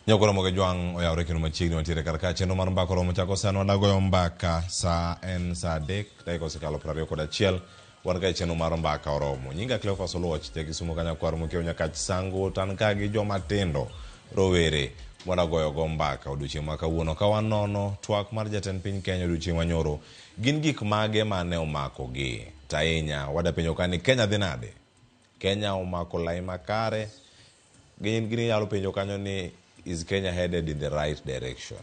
Nyakoro Moge Jwang' oyawre kendo machiegni wantiere kar ka chenro mar mbaka oromo chako sani wadagoyo mbaka sa en sa 3 dakika osekalo 21 wan ka e chenro mar mbaka oromo. Nyinga Cleophas Oluoch, ja Kisumo Kanyakwar Mokiewo Nyakach Sango to an ka gi joma tindo rowere mwadagoyo go mbaka odiochieng' ma kawuono ka wanono twak mar jatend piny Kenya odiochieng' manyoro. Gin gik mage mane omakogi? To ahinya wadapenjo ka ni Kenya dhi nade? Kenya omako lai makare? Gin ginyalo penjo kanyo ni is Kenya headed in the right direction?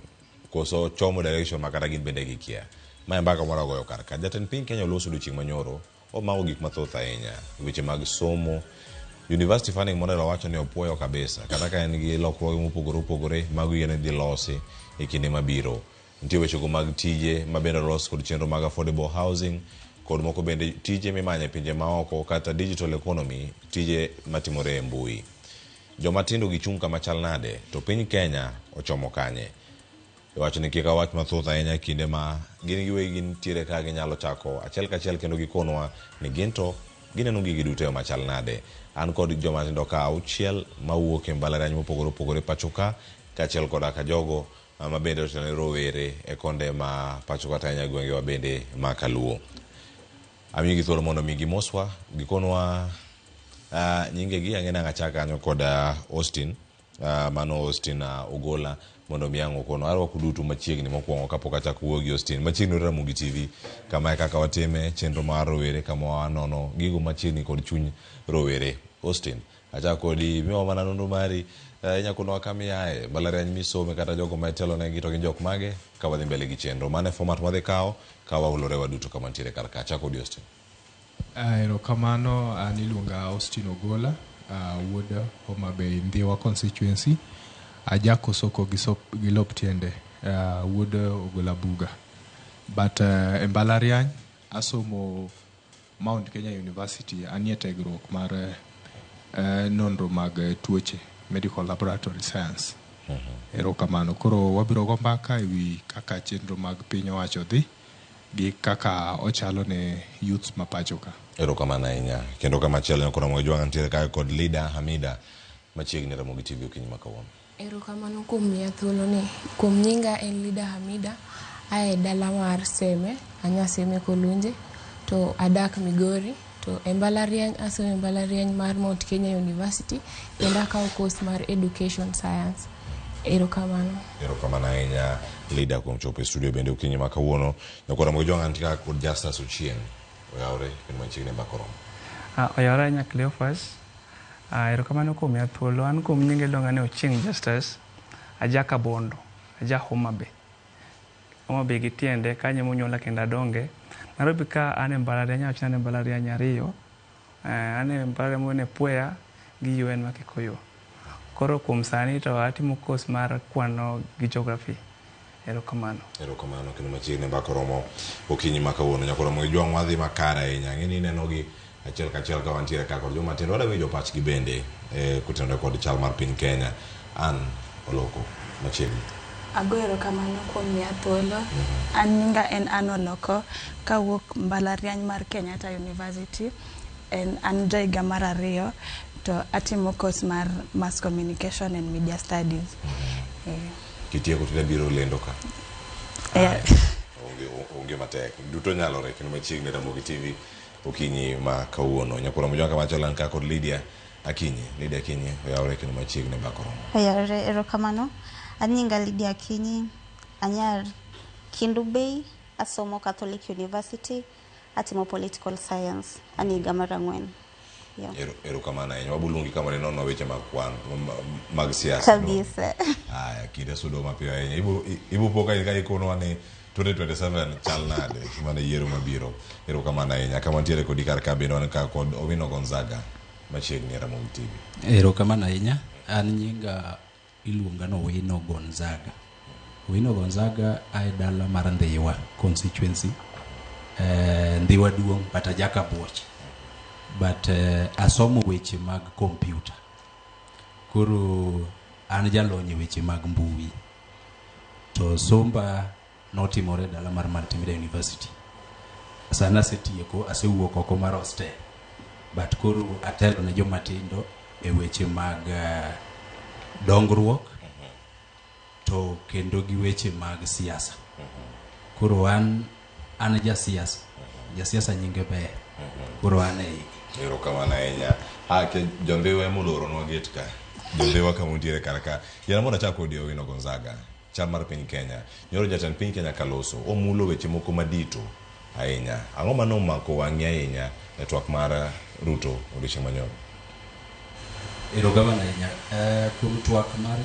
Koso chomo direction ma kata gin bende gikia. Ma e mbaka moro goyo kar ka. Jatend piny Kenya oloso odiochieng' manyoro, omako gik mathoth ahinya. Weche mag somo, university funding model owacho ni opuoyo kabisa. Kata ka en gi lokruoge mopogore opogore, mago yie ni dhi losi e kinde mabiro. Nitie wechego mag tije ma bende olos kod chenro mag affordable housing, kod moko bende tije mimanyo e pinje maoko kata digital economy, tije matimore e mbui. Joma tindo gichung' kama chal nade to piny Kenya ochomo kanye? Iwacho ni kik awach mathoth ahinya e kinde ma gin giwegi gintiere ka ginyalo chako achiel kachiel kendo gikonwa ni gin to gineno gigi duto e yo machal nade. An kod joma tindo ka auchiel mawuok e mbalariany mopogore opogore pacho ka kaachiel koda ka jogo ma bende otelo ne rowere e konde ma pacho kata ahinya gwengewa bende ma kaluo. Amiyogi thuolo mondo mi gimoswa, gikonwa nyingegi. Ang'e ni ang' achak kanyo kod Austin, mano Austin Ogola mondo mi ang' okonwa. Arwako duto machiegni mokwongo kapok achako wuoyo gi Austin. Machiegni Ramogi TV, kama e kaka watime chenro mar rowere kama wanono gigo machiegni kod chuny rowere. Austin, achako kodi, miwa mana nonro mari, inya konowa kama iaye, mbalariany misome kata jogo ma itelo negi to gin jok mage, ka wadhi mbele gi chenro. Mano e format mwadhi kawo ka waulore waduto kama ntiere kar ka. Achako kodi Austin. Erokamano, an iluonga Austin Ogola, wuod Homa Bay Ndhiwa constituency. Ajako soko gi, sop, gi lop tiende, wuod Ogola Buga. But e mbalariany asomo Mount Kenya University, anie tiegruok mar nonro mag tuoche, medical laboratory science. Erokamano. Koro wabiro go mbaka ewi kaka chenro mag piny owacho dhi gi kaka ochalo ne youths ma pacho ka. Erokamano ahinya. Kendo kama chielo nyakoro Ramogi Jwang' ntiere kae kod Lida Hamida machiegni Ramogi TV okinyi ma kawuono. Erokamano kuom miya thuolo ni. Kuom nyinga en Lida Hamida, ae dala mar Seme, anya Seme Kolunje, to adak Migori, to e mbalariany asomo e mbalariany mar Mount Kenya University, kendo akawo course mar Education Science. Erokamano. Erokamano ahinya Lida kuom chopo e studio bende okinyi ma kawuono. Nyakoro Ramogi Jwang' antie ka kod Justus Ochieng'. Oyawre kendo machiegni mbaka oromo. Oyawre ahinya Cleophas. Erokamano kuom miya thuolo. An kuom nyinga iluonga ni Ochieng' Justus. Aja Kabondo. Aja Homa Bay. Homa Bay gi tiende, kanyo ema onyuola kendo adonge. Nairobi ka an e mbalariany, awacho ni an e mbalariany ariyo. An e mbalariany moro ni Puea gi UN ma Kikuyu. Koro kuom sani to atimo course mar kwano gi geography. Erokamano. Erokamano kendo machiegni mbaka oromo okinyi ma kawuono. Nyakoro Ramogi Jwang' wadhi makare ahinya. Ang'e ni ineno gi achiel kachiel ka wantiere ka kod joma tindo. Wadwa winjo pachgi bende kotenore kod chal mar piny Kenya. Ann Oloko machiegni. Ago erokamano kuom miya thuolo. An nyinga en Ann Oloko kawuok mbalariany mar Kenyatta University. En an jahiga mar 2 to atimo course mar Mass Communication and Media Studies. Kitieko to biro lendo ka. Onge matek. Duto nyalore kendo machiegni Ramogi TV okinyi ma kawuono. Nyakoro Ramogi Jwang' kamachielo an ka kod Lydia Akinyi. Lydia Akinyi oyawre kendo machiegni mbaka oromo. Oyawre, erokamano. An nyinga Lydia Akinyi, anyar Kendu Bay, asomo Catholic University, atimo political science, an higa mar 4. Yeah. Erokamano ahinya. Wabuluongi kama ninono weche mag kwan mag siasa. Kabisa. Aya, kinde sudo mapiyo ahinya. Ibo po ka ikonwa ni 2027 chal nade mana yiero mabiro. Erokamano ahinya. Kama ntiere kodi kar ka bende wan ka kod Owino Gonzaga machiegni Ramogi TV. Erokamano ahinya. An nyinga iluonga ni Owino Gonzaga. Owino Gonzaga ae dala mar Ndhiwa constituency. Ndhiwa duong' but aja Kabuoch. But asomo weche mag computer. Koro an jalony e weche mag mbui. To somba notimore e dala mar Multimedia University. Sani asetieko, asewuok oko mar hostel. But koro atelo ne joma tindo e weche mag dongruok. To kendo gi weche mag siasa. Koro an jasiasa. Jasiasa nyinge ber. Koro an e igi. Erokamano ahinya. Ke jondhiwa ema oloronwa gate ka. Jondhiwa kama untiere kar ka. Yiena mondo achak kodi Owino Gonzaga. Chal mar piny Kenya. Nyoro jatend piny Kenya kaloso. Omulo weche moko madito ahinya. Ang'o mane omako wang'i ahinya e twak mar Ruto odiochieng' manyoro? Erokamano ahinya. Kuom twak mar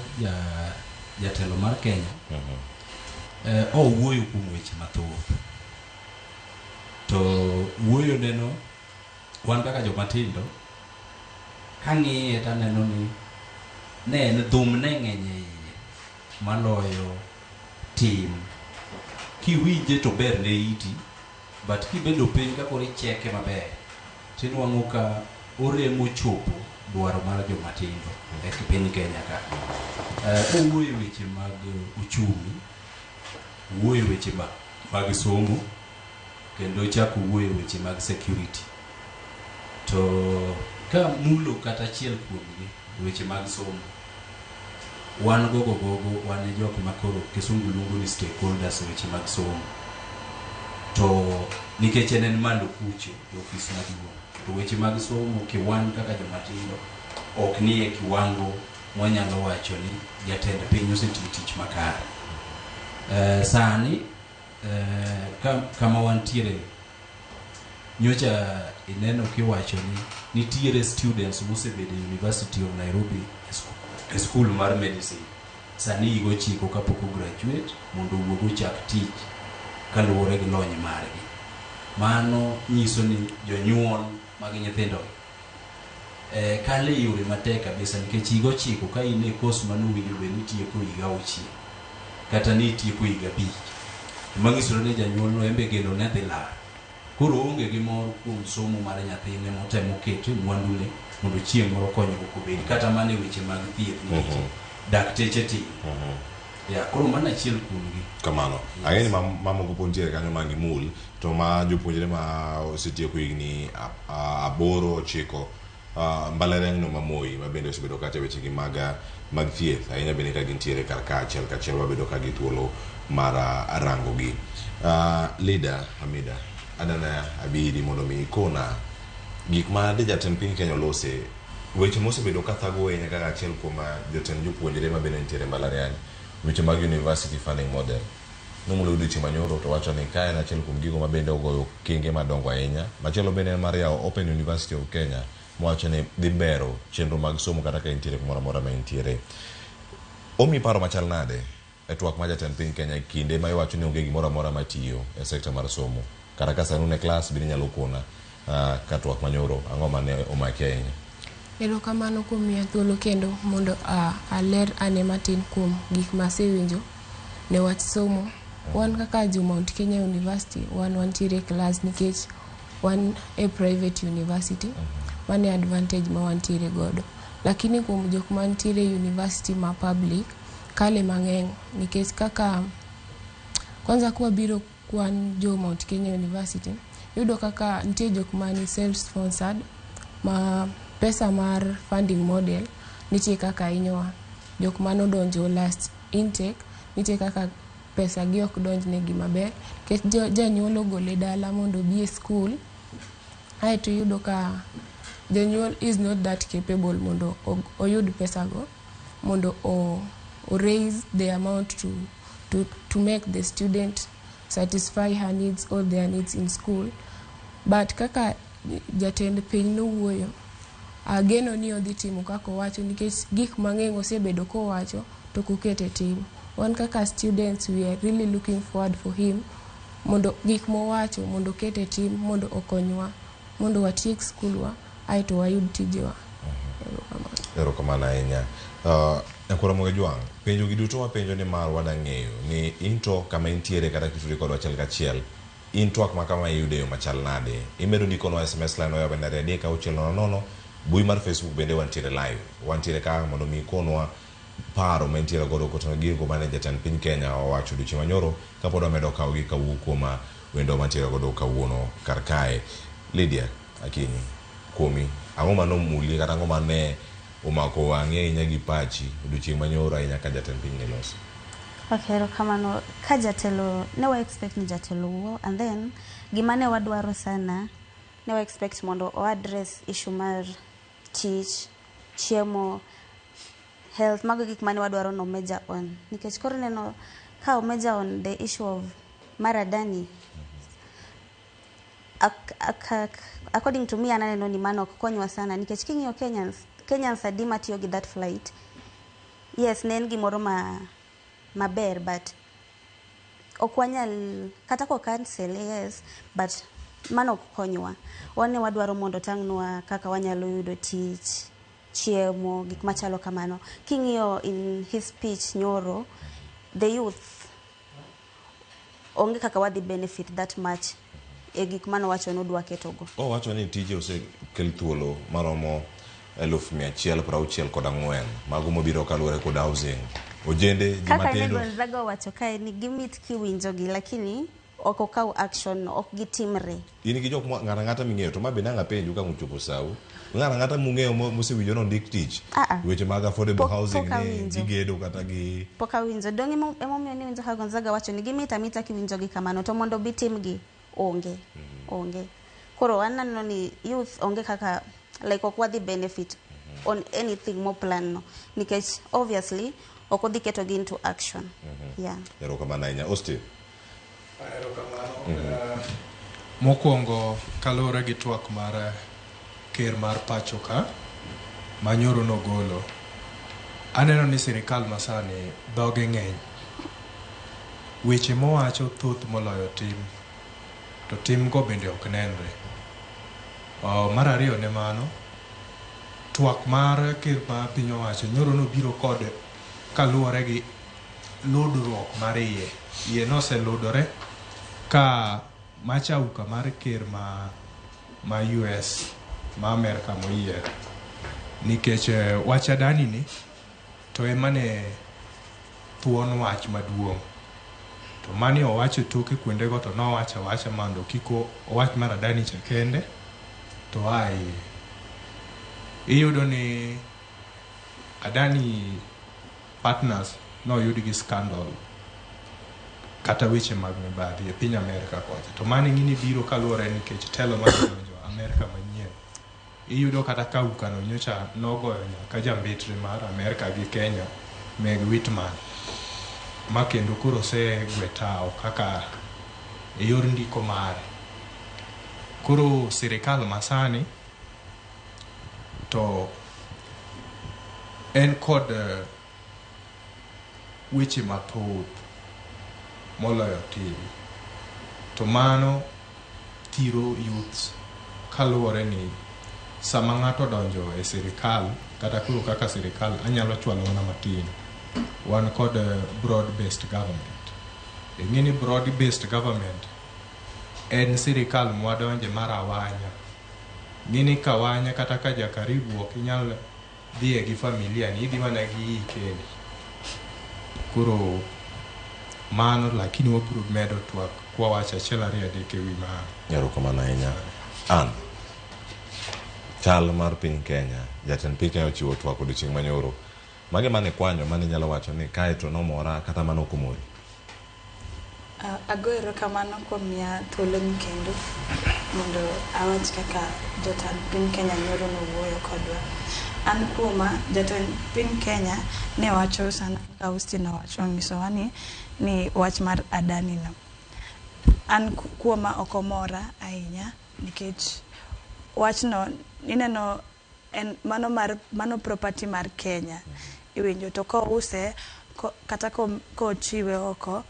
jatelo mar Kenya, owuoyo kuom weche mathoth. To wuoyo neno wan kaka jomatindo kang'iye taneno ni ne en dhum ne ng'eny e iye maloyo tim. Kiwinje to ber ne iti, but kibedo piny ka koro icheke maber, tinwang'o ka oremo chopo dwaro mar jomatindo e piny Kenya ka. Owuoyo e weche mag uchumi, owuoyo e weche mag somo, kendo ochako owuoyo e weche mag security. To ka mulo kata achiel kuomgi, weche mag somo, wan gogo wan e jok ma koro kisungu luongo ni stakeholders e weche mag somo. To nikech en malo kucho e ofis maduong', to weche mag somo kiwan kaka jomatindo ok ni e kiwango mwanyalo wacho ni jatend piny osetiyo tich makare. Sani kama wantiere nyocha ineno kiwacho ni nitiere students mosebedo e University of Nairobi e school mar medicine sani higa 9 kapok ograduate mondo owuog ochak tich kaluwore gi lony margi. Mano nyiso ni jonyuol mag nyithindo kalo e yore matek kabisa nikech higa 9 ka in e course manowinjo bed ni itieko higa 6 kata ni itieko higa 5 manyiso ni janyuol no embe geno ne dhi lal. Koro onge gi mor kuom somo mar nyathine motemo kete mwandune mondo chieng' moro konyruok obed kata mana e weche mag thieth nikech dakteche tin. Ya, koro mano achiel kuomgi. Kamano. Ang'e ni mamoko pod nitiere kanyo ma gimul, to ma jopuonjre ma osetieko higni 8 9 mbalariany no ma Moi ma bende osebedo kata weche gi mag thieth ahinya bende ka gintiere kar ka achiel kachiel wabedo ka gi thuolo mar rango gi. Leader Hamida, adana abiri mondo mi ikona gik ma de jatend piny Kenya olose, weche mosebedo ka thago ahinya kaka achiel kuom jotend jopuonjre ma bende nitiere mbalariany, weche mag university funding model. Nomulo odiochieng' manyoro to wacho ni ka en achiel kuom gigo ma bende ogoyo kenge madongo ahinya. Machielo bende en mar yawo Open University of Kenya mowacho ni dhi bero chenro mag somo kata ka intiere kumoro amora ma intiere. Omi paro machal nade e twak ma jatend piny Kenya e kinde ma iwacho ni onge gimoro amora matiyo e sekta mar somo? Kata ka sani un e klas bende inyalo kona ka twak manyoro ang'o mane omaki ahinya? Erokamano kuom miya thuolo kendo mondo aler ane matin kuom gik ma asewinjo ne wach somo. Wan kaka jo Mount Kenya University, wan wantiere e klas nikech wan e private university. Mano e advantage ma wantiere godo. Lakini kuom jok mantiere e university ma public, kale mang'eny nikech kaka kwanza kwabiro kwan jo Mount Kenya University, iyudo kaka nitie jok mani self-sponsored ma pesa mar funding model nitie kaka hinyowa. Jok manodonjo last intake nitie kaka pesa gi ok donj negi maber nikech janyuol ogole dala mondo obi e school, aeto iyudo ka janyuol is not that capable mondo oyud pesa go mondo o raise the amount to make the student satisfy her needs or their needs in school. But kaka jatend piny nowuoyo, ageno ni odhi timo kaka owacho nikech gik mang'eny osebedo kowacho to ok okete tim. Wan kaka students we are really looking forward for him mondo gik mowacho mondo oket e tim mondo okonywa mondo watiek skul wa aeto wayud tijewa. Erokamano ahinya. Nyakwar Ramogi Jwang', penjo gi duto wapenjo ni mar wada ng'eyo ni into kama intiere kata kitudri kodwa achiel kachiel, in twak ma kama iyude yo machal nade? Imedo ndikonwa SMS line oyaw bende 3 6 0 0, mbui mar Facebook bende wantiere live. Wantiere ka mondo mi ikonwa paro ma intiere godo kotenore gi gigo mane jatend piny Kenya owacho odiochieng' manyoro kapod wamedo kawogi kawuok kuom wendo mantiere godo kawuono kar kae. Lydia Akinyi, kuomi, ang'o manomuli kata ang'o mane omako wang'i ahinya gi pachi odiochieng' manyoro ahinya ka jatend piny ne loso? Okay, erokamano. Ka jatelo, ne wa expect ni jatelo wuo, and then gima ne wadwaro sana, ne wa expect mondo o address issue mar tich, chiemo, health, mago gik mane wadwaro no major on. Nikech koro ineno ka o major on the issue of mar Adani, according to me an aneno ni mano ok konywa sana nikech king'iyo Kenyans adi matiyo gi that flight. Yes, ne en gimoro ma maber, but ok wanyal kata ko cancel, yes, but mano ok konywa. Wan ne wadwaro mondo tang'nwa kaka wanyalo yudo tich, chiemo, gik machalo kamano. King'iyo in his speech nyoro, the youth onge kaka wadhi benefit that much e gik manowacho ni odwa ketogo. Owacho ni tije osekel thuolo maromo 164,000 mago mobiro kaluwore kod housing. Ojende ji Kaka ne matindo Gonzaga owacho kae ni gimit kiwinjogi, lakini ok okaw action, ok gitimre. In gi jok ng'ato ang'ata ming'eyo to ma be nang' apenju ka uchopo sau. Ng'ato ang'ata mung'eyo mosewinjo nondik tich. Ah, ah. Weche mag affordable housing Pok ni awinjo. gigedo kata gi Pok awinjo. Dong' emomiyo niwinjo ka Gonzaga wacho ni gimit amita kiwinjogi kamano, to mondo bitimgi onge. Onge. Koro an aneno ni youth onge kaka, like, ok wadhi benefit on anything mo plan no nikech obviously ok odhi ketogi into action. Yeah. Erokamano ahinya. Austin. Erokamano. Mokwongo kaluwore gi twak mar ker mar pacho ka manyoro nogolo, aneno ni sirikal masani dhoge ng'eny. Weche mowacho thoth moloyo tim, to tim go bende ok nenre. Mar ariyo ne mano, twak mar ker mar piny owacho nyoro nobiro kod kaluwore gi ludruok mar iye. Iye noseludore ka machauka mar ker ma US ma Amerka moyier. Nikech wach Adani ni to ema ne thuon wach maduong'. To mani owacho toke kuondego to nowacho awacha mondo kik owach mar Adani cha kende to oa iye. Iyudo ni Adani partners noyud gi scandal kata weche mag mibadhi e piny Amerka kocha. To mano ing'eni biro kaluwore nikech telo mar donjo Amerka manyien. Iyudo kata ka ukano nyocha nogoyo nyaka jambetre mar Amerka gi Kenya Meg Whitman, ma kendo koro osegwe tawo kaka e yor ndiko mare. Koro sirikal masani to en kod weche mathoth moloyo tim. To mano thiro youths kaluwore ni sama ng'ato odonjo e sirikal kata koro kaka sirikal anyalo chwalo mana matin. Wan kod broad based government. Ing'e ni broad based government en sirikal mwadonje mar awanya. Ng'e ni kawanya kata ka jakaribu ok inyal dhiye gi familia ni, idhi mana gi iyi kendi. Koro mano, lakini wabiro medo twak kwawacho achiel ariyo adek ewi mano. Erokamano ahinya. An chal mar piny Kenya, jatend piny Kenya ochiwo twak odiochieng' manyoro. Mage mane kwanyo mane inyalo wacho ni kae to nomora kata mano ok omori? Ago erokamano kuom miya thuolo ni kendo mondo awach kaka jatend piny Kenya nyoro nowuoyo kodwa. An kuoma, jatend piny Kenya ne wacho sana kaka Austin owacho, onyisowa ni wach mar Adani no. An kuoma ok omora ahinya nikech wachno ineno en mano mar mano property mar Kenya iwinjo to kouse kata kochiwe oko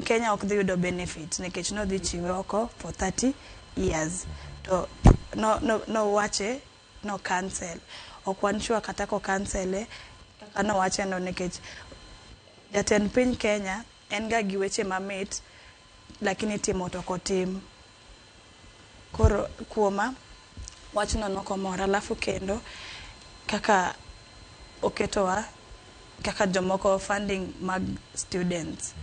Kenya ok dhi yudo benefit nikech nodhi chiwe oko for 30 years to no nowache no cancel ok wan sure kata ko cancel e kaka nowache no nikech jatend piny Kenya en ga gi weche mamit lakini timo to ok otim. Koro kuoma wachno nokomora. Alafu kendo kaka oketowa kaka jomoko funding mag students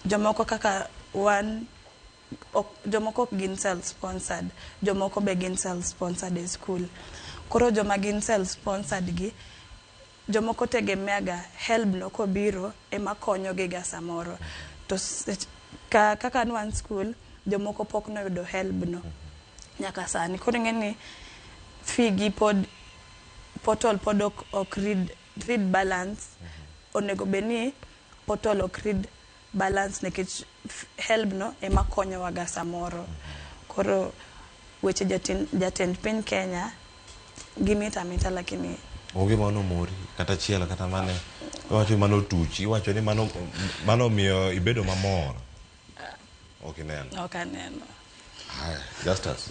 jomoko kaka wan ok, jomoko ok gin self sponsored, jomoko be gin self sponsored e school. Koro joma gin self sponsored gi Jomoko tegemea ga HELB no kobiro ema konyogi ga samoro. To kaka ne wan skul, jomoko pok noyudo HELB no nyaka sani. Koro ing'e ni fee gi pod portal pod ok read balance. Onego bed ni portal ok read balance nikech HELB no ema konyowa ga samoro. Koro weche jatend piny Kenya gimit amita, lakini Onge mano mori kata achiel, kata mane iwacho ni mano tuchi, iwacho ni mano omiyo ibedo mamor. Ok ineno? Ok aneno. Haya, Justus.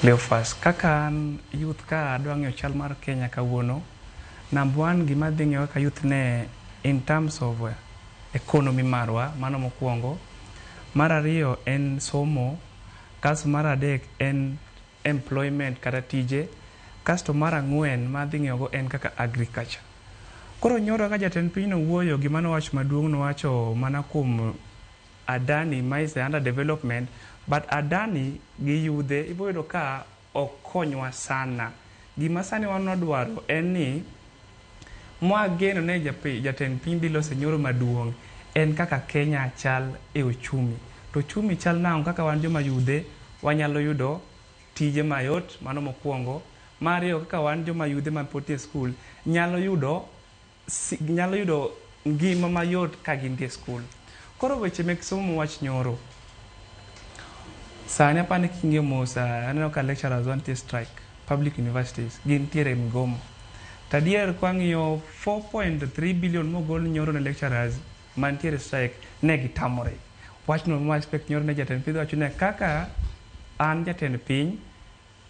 Cleophas, kaka an youth ka adwa ng'eyo chal mar Kenya kawuono, number one gima adhi ng'eyo kaka youth ne in terms of economy marwa, mano mokwongo. Mar ariyo en somo, kasto mar adek en employment kata tije, kasto mar ang'wen ma adhi ng'iyo go en kaka agriculture. Koro nyoro ka jatend piny nowuoyo, gima nowacho maduong', nowacho mana kuom Adani ma is under development, but Adani gi yudhe ibo yudo ka ok konywa sana. Gima sani wan wadwaro en ni mwageno ne jatend piny dhi loso nyoro maduong' en kaka Kenya chal e uchumi. To uchumi chal nang'o? Kaka wan joma yudhe wanyalo yudo tije mayot, mano mokwongo. Mar ariyo, kaka wan joma yudhe ma pod e skul nyalo yudo ngima mayot ka gintie e skul. Koro weche mek somo mowach nyoro, sani apani king'iyo mos, aneno ka lecturers wantie strike, public universities gintiere e mgomo. To adier kwang'iyo 4.3 billion mogol nyoro ne lecturers mantiere strike, ne gitamore. Wachno ma expect nyoro ne jatend piny wacho ne kaka an jatend piny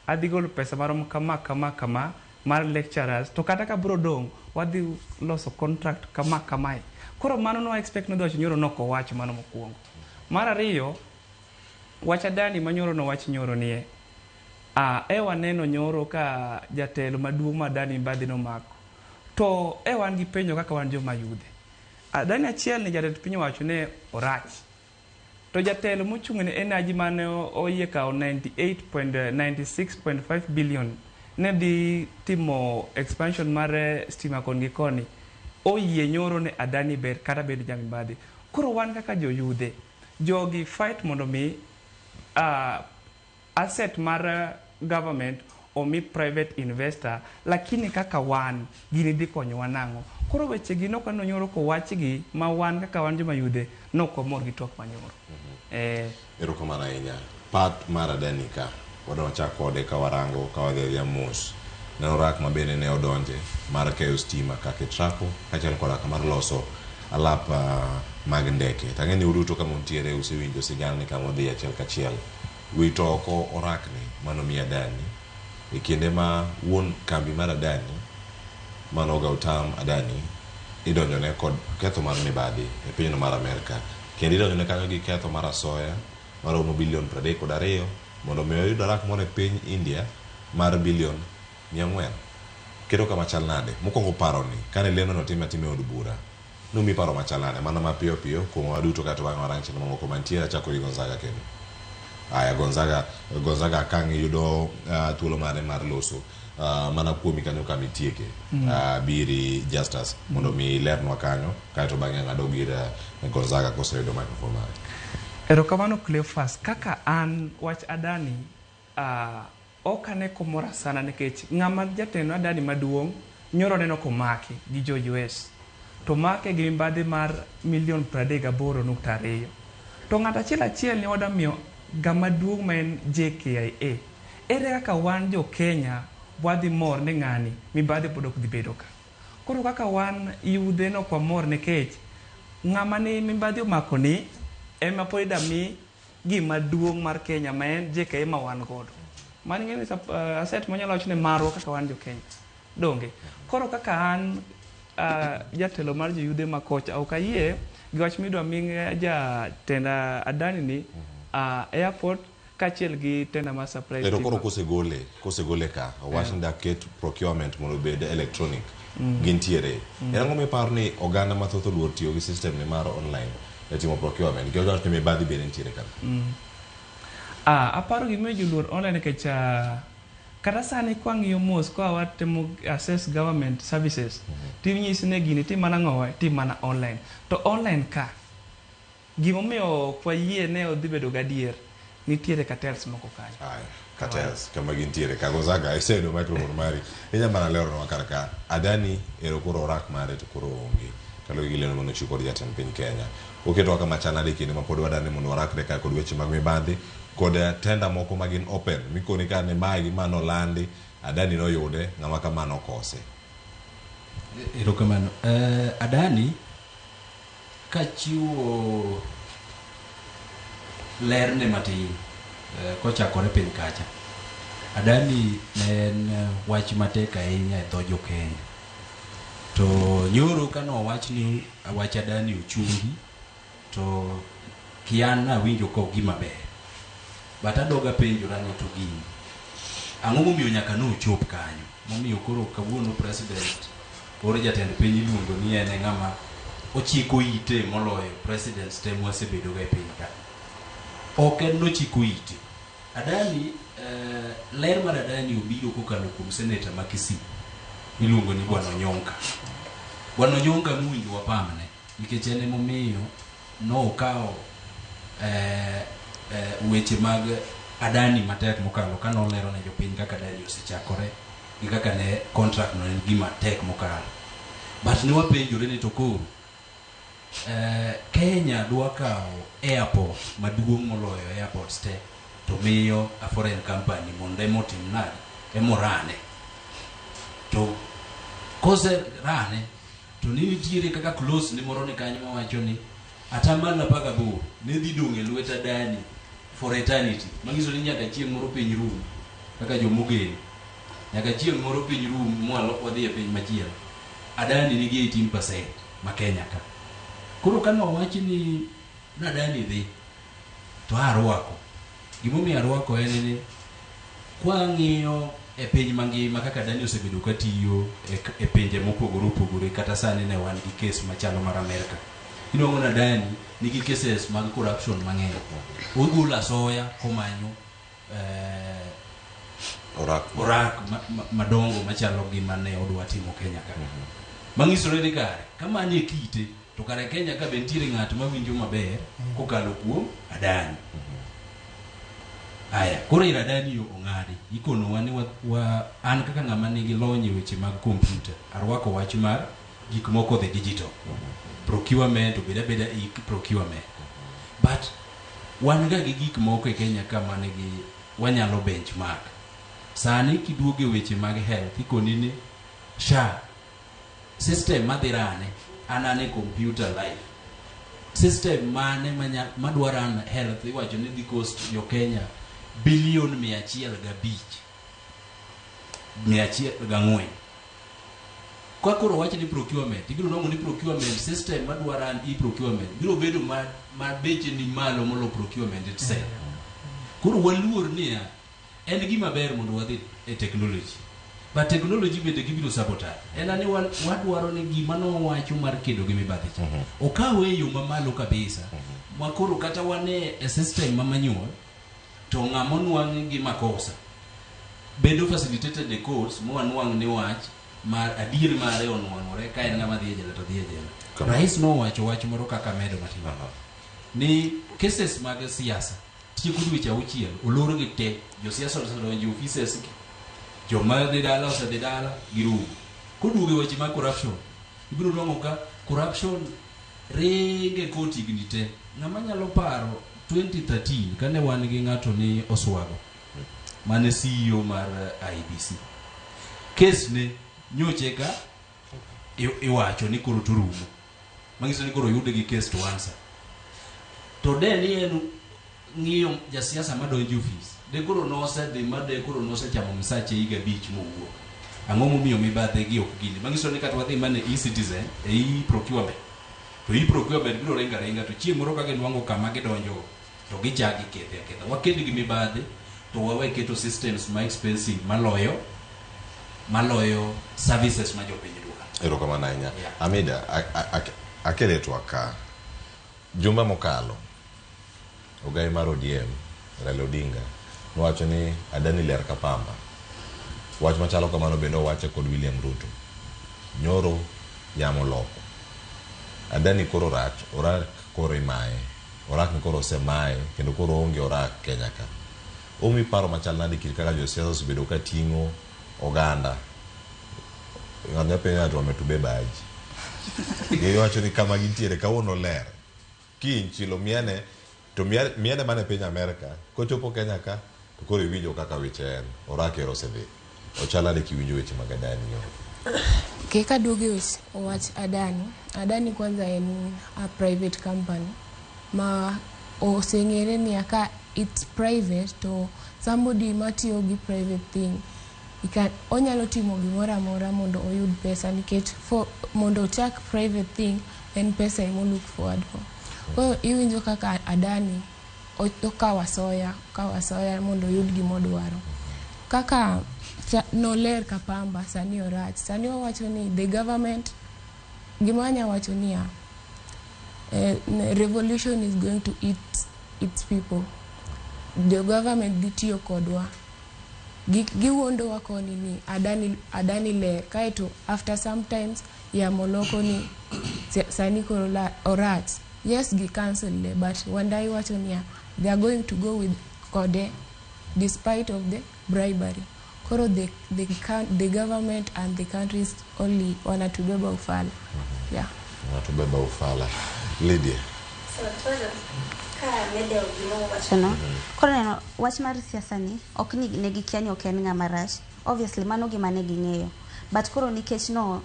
adhi golo pesa marom kama kama kama mar lecturers, to kata ka bro dong' wadhi loso contract kama kamae. Koro mano no expect nodhi wacho nyoro, nok owacho mano mokwongo. Mar ariyo, wach Adani ma nyoro nowach nyoro nie e waneno nyoro ka jatelo maduong' ma Adani Mbadhi nomako, to e wan gi penjo kaka wan joma yudhe Adani achiel ni jatend piny owacho ne orach, to jatelo mochung' ne energy mane oyie kawo 98.96.5 billion ne dhi timo expansion mar stima koni gi koni, oyie nyoro ne Adani ber kata bed jamibadhi. Koro wan kaka joyudhe jogi fight mondo mi asset mar government omi private investor, lakini kaka wan gini dhi konyowa nang'o? Koro weche gi nok aneno nyoro kowachgi ma wan kaka wan joma yudhe nok wamor gi twak manyoro. Erokamano ahinya. Part mar Adani ka wadwa wachak kode ka warango ka wadhi adhiya mos. Neno rak ma bende ne odonje mar keyo stima kaka Ketraco kaachiel koda mar loso alap mag ndeke. Tang'e ni uduto kama untiere usewinjo sigana ni kama odhi achiel kachiel. Wito oko orakni manomiyi Adani e kinde ma wuon kambi mar Adani mano Gautam Adani idonjone kod ketho mar mibadhi e pinyno mar Amerka, kendo idonjone kanyo gi ketho mar asoya maromo bilion 32 mondo mi oyud orak moro e piny India mar bilion 400. Keto kama chal nade? Mokwongo paroni kane lendo no time atima e od bura nomi paro machal nade? Mana mapiyo piyo kuom waduto kaeto bang'e warang chenro mamoko mantie. Achako gi Gonzaga kendo. Aya, Gonzaga, Gonzaga kang' yudo thuolo mare mar loso mana kuomi kanyo kama itieke. Biri Justus mondo mi ilernwa kanyo kaeto bang'e ang'ado gir Gonzaga koseyudo microphone mare. Erokamano, Cleophas. Kaka an wach Adani ok ane komora sana nikech ng'ama jatend Adani maduong' nyoro neno komaki gi jo US to make gi mibadhi mar milion 38.2, to ng'at achiel achiel ni wada miyo gama duong' ma en JKIA. Ere kaka wan jo Kenya wadhi mor ni ng'ani mibadhi pod ok dhi bedo ka? Koro kaka wan yudhe nok wamor nikech ng'ama ni mibadhi omako ni ema pod ida mi gima duong' mar Kenya ma en JKIA ma wan godo. Mano ing'e ni asset manyalo wacho ni marwa kaka wan jo Kenya. Donge? Koro kaka an jatelo mar joyudhe ma kocha ok ayie gi wach midwa mi jatend Adani ni airport kaachiel gi tender mar supply Ero koro stima. kosegole ka owach ni daket procurement mondo obed electronic gintiere. En ang'o miparo ni oganda mathoth oluor tiyo gi system ni mar online e timo procurement? Nikech wach ni mibadhi bende nitiere kanyo. Aparo gimiyo ji luor online nikech Kata sani kwang'iyo mos kwa watemo assess government services, tinyisi ni gini tim mana ng'owa, tim mana online. To online ka, gimomiyo ok wayie ne odhi bedo gadier, nitiere cartels moko kanyo. Aya, cartels kama gintiere ka Gonzaga iseyudo microphone mari inya mana leronwa kar ka Adani ero koro orak mare to koro onge kaluwore gi lendo manochiw kod jatend piny Kenya oketowa kama chal nade kinde ma pod wadani mondo warakre ka kod weche mag mibadhi kod tenda moko ma gin open mikoni ka ni magi ma nolandi Adani noyude ng'ama kama nokose. Erokamano. Adani kachiwo lerne matin kochakore piny kacha. Adani ne en wach matek ahinya e dho jo Kenya. To nyoro kane owach ni wach Adani ochungi to kian nawinjo ka ok gima ber. But adog apenjora ni to gini ang'o momiyo nyaka nochop kanyo? Momiyo koro kawuono president or jatend piny iluongo ni en e ng'ama ochiko ite moloyo presidents te mwasebedo go e piny ka. Ok en nochiko ite. Adani, ler mar Adani obiro kokalo kuom senator ma Kisii miluongo ni Bwana Onyonka. Bwana Onyonka mowinjo wapamne nikech en emomiyo nokawo weche mag Adani matek mokalo ka nolero ne jopiny kaka Adani osechakore gi kaka ne contract no en gima tek mokalo. But ne wapenjore ni to koro Kenya dwa kawo airport maduong' moloyo airports te to miyo a foreign company mondo emotim nade emorane. To kose rane to ni nitiere kaka clause ni moro ni kanyo mawacho ni atamalo 18 ne dhi dong' e lwet Adani for eternity. Manyiso ni nyaka chieng' moro piny rum kaka jomogeno. Nyaka chieng' moro piny rum mwalo wadhi e piny machielo. Adani nigi 18% ma Kenya ka. Koro kane owach ni Adani dhi to arwako. Gimomiyo arwako en ni kwang'iyo e piny mangima kaka Adani osebedo katiyo e pinje mopogore opogore kata sani ne wan gi kes machalo mar Amerka. Inuang'o ni Adani nigi cases mag corruption mang'eny. Ogolo asoya komanyo orak madongo machalo gi mane odwa timo Kenya ka. Mang'isore ni kare kamano e kite to kare Kenya ka be nitiere ng'at mawinjo maber kokalo kuom Adani. Aya, koro ir Adani yo ong'adi. Ikonowa ni an kaka ng'ama nigi lony e weche mag kompyuta, arwako wach mar gik moko dhi digital. Procurement obed abeda e-procurement. But wan ga gi gik moko e Kenya ka manigi wanyalo benchmark. Sani kiduogo e weche mag health, ikoni ni SHA system madhi rane an ane computer life system mane madwa run health iwacho ni dhi cost jo Kenya bilion 105 104. Ka koro wach ni procurement, ibiro nwang'o ni procurement system madwa run e-procurement biro bedo ma beche ni malo molo procurement itself. Koro waluor niya, en gima ber mondo wadhi e technology. But technology bende gibiro sabotage. En ani wadwaro ni gima nowacho mar kedo gi mibadhi cha. Okawe e yo mamalo kabisa. Ma koro kata wane e system ma manual, to ng'ama onwang' gi makosa bedo facilitated e courts mwanwang' ni wach mar adier mare onwang'ore ka en ng'ama dhi e jela to dhi e jela. Rais nowacho wach moro kaka medo matin. Ni cases mag siasa tieko dweche 6 olor gi te, josiasa osedonjo e offices gi, joma dhi dala osedhi dala girumo. Koduogo e weche mag corruption, ibiro nwang'o ka corruption ringe court higni te. Ng'ama nyalo paro 2013 kane wan gi ng'ato ni Oswago mane CEO mar IEBC. Case ne nyoche ka iwacho ni koro torumo. Manyiso ni koro oyude gi case to answer. To de ni en ng'iyo jasiasa madonjo e ofis, de koro nosedhi ma de koro nosechamo msache higa 5 mowuok. Ang'o momiyo mibadhi gi ok gini? Manyiso ni kata wadhi mana e e-citizen, e e-procurement, to e-procurement biro ringo aringa to chieng' moro ka ginwang'o kama gidonjo to gichak gikethe aketha. Waked gi mibadhi to wawe keto systems ma expensive maloyo services ma jopiny dwaro. Erokamano ahinya. Amida, akele twak ka. Jumbe mokalo, ogai mar ODM, Raila Odinga, nowacho ni Adani ler ka pamba. Wach machalo kamano bende owache kod William Ruto. Nyoro yamo loko. Adani koro rach, orak koro imaye. Orak ni koro osemaye kendo koro onge orak Kenya ka. Omi paro machal nade kit kaka josiasa osebedo ka ting'o oganda. Ng'ato nyalo penjo ni wametubeba aje. Giwacho ni kama gintiere kawuono ler. Kiny chilo miene to miene mane piny Amerka kochopo Kenya ka to koro iwinjo kaka weche en. Orak ero osedhi. Ochal nade kiwinjo weche mag Adani nyoro? Okay, kaduogo e weche wach Adani. Adani kwanza en a private company ma oseng'ere niya ka it's private to somebody matiyo gi private thing onyalo timo gimoro amora mondo oyud pesa nikech for mondo ochak private thing en pesa emo look forward for. Koro iwinjo kaka Adani okawo asoya mondo oyud gimodwaro. Kaka noler ka pamba sani orach. Sani wawacho ni the government gima anya wacho niya revolution is going to eat its people. The government dhi tiyo kodwa. Giwuondowa koni ni Adani ler kaeto after sometimes yamo loko ni sani koro orach. Yes, gi cancel le but Wandai wacho niya they are going to go with kode despite of the bribery. Koro the government and the countries only wanatubeba ufala. Yeah. Wanatubeba ufala. Lydia. So, ka mede gima wacho no. Koro neno wach mar siasa ni ok ni ne gikia ni ok en ng'ama rach. Obviously mano gima ne ging'eyo. But koro nikech no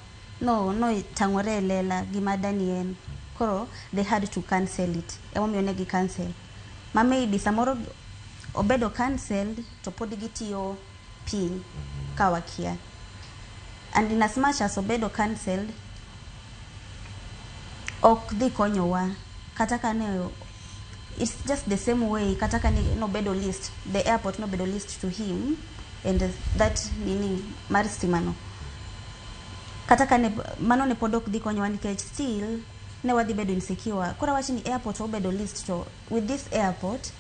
tang'ore e lela gima Adani en. Koro they had to cancel it. Emomiyo ne gi cancel. Ma maybe samoro obedo cancelled to pod gitiyo piny ka wakia. And in as much as obedo cancelled ok dhi konyowa kata ka ne it's just the same way kata ka ne nobedo list the airport nobedo list to him and that nini mar stima no kata ka ne mano ne pod ok dhi konyowa nikech still ne wadhi bedo insecure. Koro awach ni airport obedo list to with this airport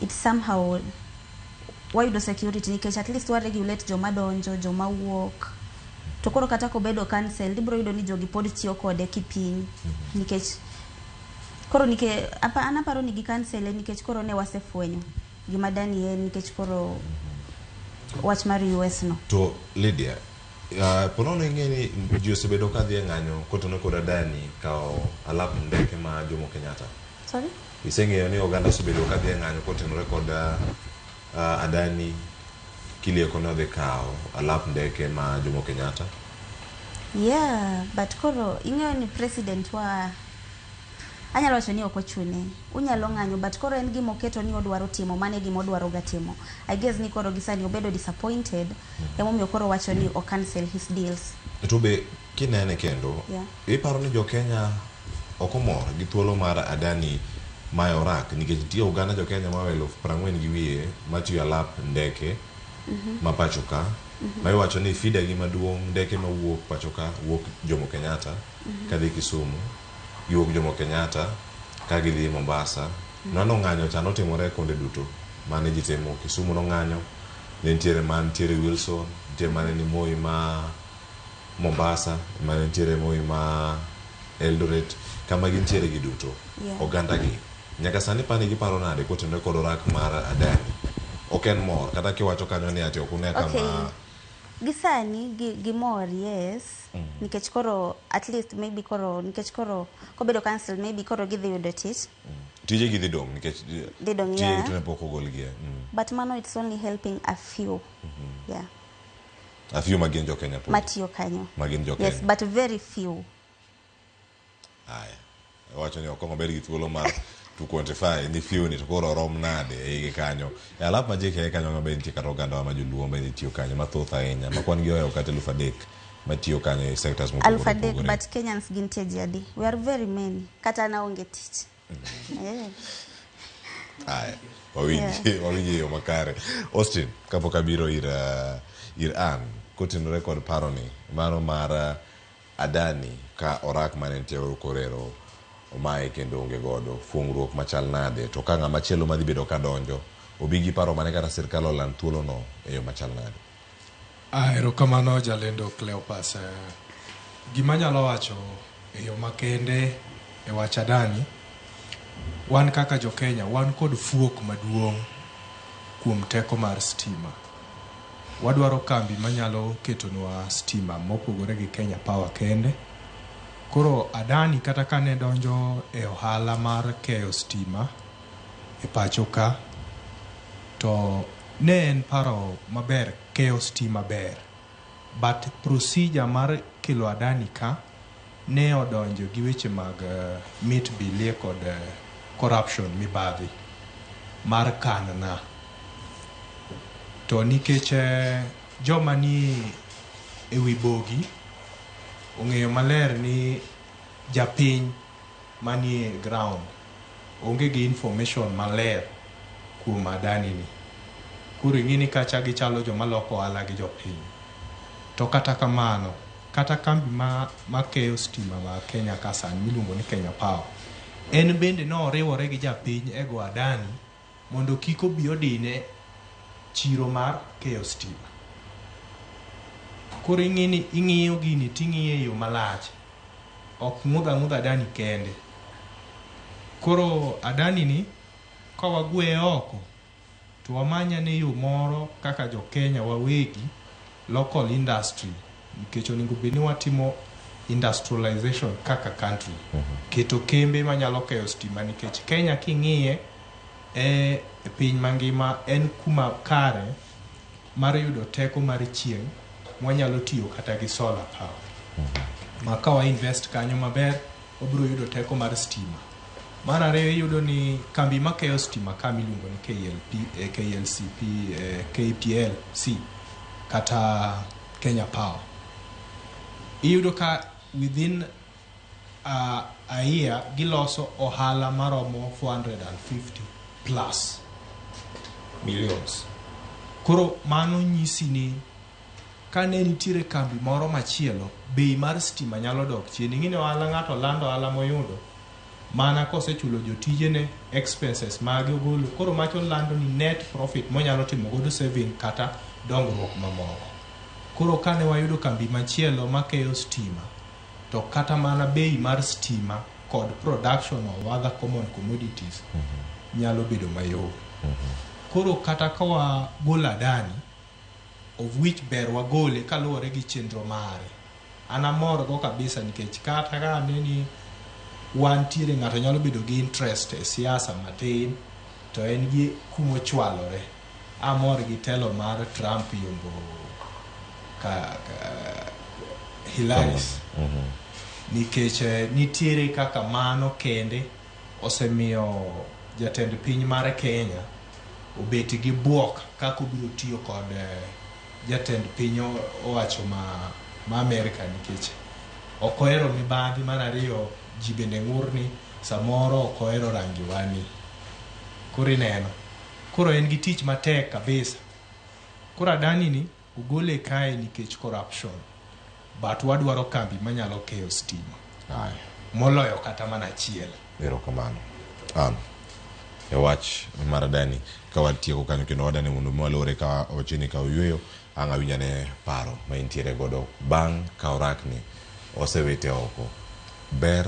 it's somehow wayudo security nikech at least wa regulate joma donjo joma wuok to koro kata kobedo cancelled ibiro yudo ni jogi pod tiyo kode kipiny nikech koro nike an aparo ni gi cancel nikech koro ne wasefwenyo gima Adani en nikech koro wach mar US no. To Lydia, ponono ing'e ni ji osebedo ka dhi e ng'anyo kotenore kod Adani kawo alap ndeke ma Jomo Kenyatta. Sorry? Iseng'eyo ni oganda osebedo ka dhi e ng'anyo kotenore kod Adani kilieko ne odhi kawo alap ndeke ma Jomo Kenyatta. Yeah, but koro ing'eyo ni president wa anyalo wacho ni ok ochune. Unyalo ng'anyo but koro en gima oketo ni odwaro timo mano e gima odwaro ga timo. I guess ni koro gisani obedo disappointed emomiyo koro wacho ni o cancel his deals. To be kinene kendo Yeah. iparo ni jo Kenya ok omor gi thuolo mar Adani mayo orak nikech nitie oganda jo Kenya ma 40,000 matiyo alap ndeke ma pacho ka ma iwacho ni feeder gi maduong' ndeke mawuok pacho ka wuok Jomo Kenyatta kadhi Kisumu giwuok Jomo Kenyatta ka gidhi Mombasa. Nano ng'anyo cha notimore kuonde duto mane ji timo. Kisumu nong'anyo, ne nitiere mantiere Wilson, nitie mane ni Moi ma Mombasa, mane nitiere Moi ma Eldoret, kama gintiere gi duto. Yeah. Oganda gi nyaka sani pani giparo nade kotenore kod orak mar Adani? Ok en mor kata kiwacho kanyo ni ati ok une kama Okay. Gisani gimor, yes. Nikech koro at least maybe koro nikech koro kobedo cancel maybe koro gidhi yudo tich. Tije gi dhi dong' nikech Dhi dong', tije yeah. to ne pok ogolgi. But mano it's only helping a few. Yeah. A few ma gin jo Kenya pod. Matiyo kanyo. Ma gin jo Kenya. Yes, but very few. Aya. Wacho ni ok obed gi thuolo mar to quantify ni few ni to koro orom nade e igi kanyo. E alap ma JKIA kanyo ma be nitie kata oganda ma joluo ma tiyo kanyo mathoth ahinya ma kwan gi ohewo kata 3,000 matiyo kanyo e sectors mopogore 3,000 opogore. but Kenyans gintie ji adi? We are very many. Kata an aonge tich. Yeah. Aya. Wawinji yo makare. Austin, kapok abiro ir Ann kotenore kod paroni mano mar Adani ka orak mane nitie Korero omaye kendo onge godo fuongruok machal nade to ka ng'ama chielo madhi bedo ka donjo obi gi paro mane kata sirkal oland thuolo no e yo machal nade? Erokamano jalendo Cleopas. Gima anyalo wacho e yo makende e wach Adani, wan kaka jo Kenya wan kod fuok maduong' kuom teko mar stima. Wadwaro kambi manyalo ketonwa stima mopogore gi Kenya Power kende. Koro Adani kata kane donjo e ohala mar keyo stima e pacho ka, to ne en paro maber keyo stima ber. But procedure mar kelo Adani ka ne odonjo gi weche mag mit bilie kod corruption mibadhi mar kan na. To nikech joma ni ewi bogi ong'eyo maler ni japiny manie ground onge gi information maler kuom Adani ni. Koro ing'e ni kacha gichalo joma loko ohala gi jopiny. To kata kamano, kata kambi ma keyo stima ma Kenya ka sani miluongo ni Kenya Power, en bende noriwore gi japiny e go Adani mondo kik obi odine chiro mar keyo stima. Koro ing'i ni ing'iyo gini ting'iye e yo malach. Ok ng'udh ang'udha Adani kende. Koro Adani ni ka wagweye oko to wamany ane yo moro kaka jo Kenya wawegi local industry nikech onego bed ni watimo industrialization kaka country. Keto kembe manyalo keyo stima nikech Kenya king'iye e piny mangima en kuma kare mar yudo teko mar chieng' mwanyalo tiyo kata gi solar power. Ma ka wa invest kanyo maber, wabiro yudo teko mar stima. Mar ariyo iyudo ni kambi makeyo stima ka miluongo ni KLP, KLCP, KPLC kata Kenya Power. Iyudo ka within a year giloso ohala maromo 450 plus millions. Koro mano nyisi ni kane nitiere kambi moro machielo, bei mar stima nyalo dok chien. Ing'e ni ohala ng'ato lando ohala moyudo mana kosechulo jotijene expenses mage ogolo. Koro macho lando ni net profit monyalo timo godo saving kata dongruok mamoko. Koro kane wayudo kambi machielo makeyo stima, to kata mana bei mar stima kod production of other common commodities nyalo bedo mayom. Koro kata ka wagolo Adani, of which ber wagole kaluwore gi chenro mare. An amor go kabisa nikech kata ka ane ni wantiere ng'ato nyalo bedo gi interest e siasa matin to en gi kumochwalore. Amor gi telo mar Trump yombo ka Hillary nikech nitiere kaka mano kende osemiyo jatend piny mar Kenya obet gi buok kaka obiro tiyo kod jatend piny owacho ma Amerika nikech ok ohero mibadhi. Mar ariyo ji bende ng'ur ni samoro ok ohero rangi wani. Koro ineno. Koro en gi tich matek kabisa. Koro Adani ni ogole kae nikech corruption. But wadwaro kambi manyalo keyo stima. Aya. Moloyo kata mana achiel. Erokamano. An e wach mar Adani ka watieko kanyo kendo wadani mondo mi walore ka wacheni ka oyweyo ang' awinj ane paro ma intiere godo bang' ka orakni osewite oko ber